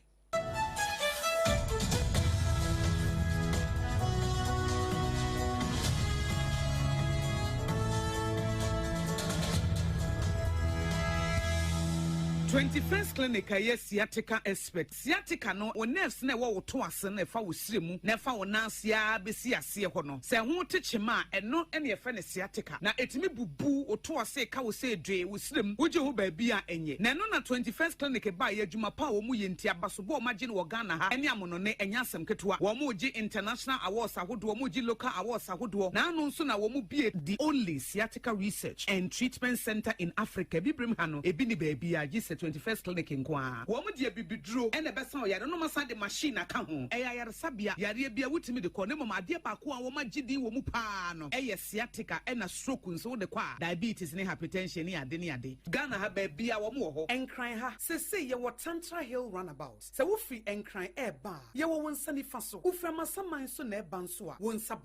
21st Clinic a ɛyɛ sciatica expert. Sciatica no, wo nerves no a ɛwɔ wo to ase no a ɛfa wo srɛ mu na ɛfa wo nan ase ara bɛsi aseɛ hɔ no, sɛ ɛho te kyema a, ɛno na yɛfrɛ no sciatica. Na ɛtumi bubu wo to ase ka wo sɛ dwee wo srɛ mu, wogye ho baabi a ɛnyɛ. Na ɛno na 21st Clinic baeɛ, adwuma pa a wɔn yɛ nti, abasobɔ a wɔn agye no wɔ Ghana ha ne amonone, ɛnyɛ asɛm ketewa. Wɔn regye international awards ahodoɔ, wɔn regye local awards ahodoɔ, na ano nso na wɔn bue the only sciatica research and treatment centre in Africa, Abibirem ha no, ebi nni baabiara gye sɛ 21st Clinic nko ara. Wɔn de abibiduro na ɛbɛsa ɔyare no, na wɔasan de machine aka ho. Ɛyɛ ayaresabea, yareɛ biara wotumi de kɔ, na mmom adeɛ baako a wɔn agye din wɔ mu pa ara no yɛ sciatica ɛna stroke nso wode kɔ a, diabetes ne hypertension ne ade ne ade. Ghana ha baabiara wɔn wɔ hɔ. Nkran ha, seesei yɛwɔ Tantra Hill Runabout. Sɛ wofiri Nkran reba a, yɛwɔ wo nsa nifa so. Wofiri Amasaman nso na ɛreba nso a, wo nsa.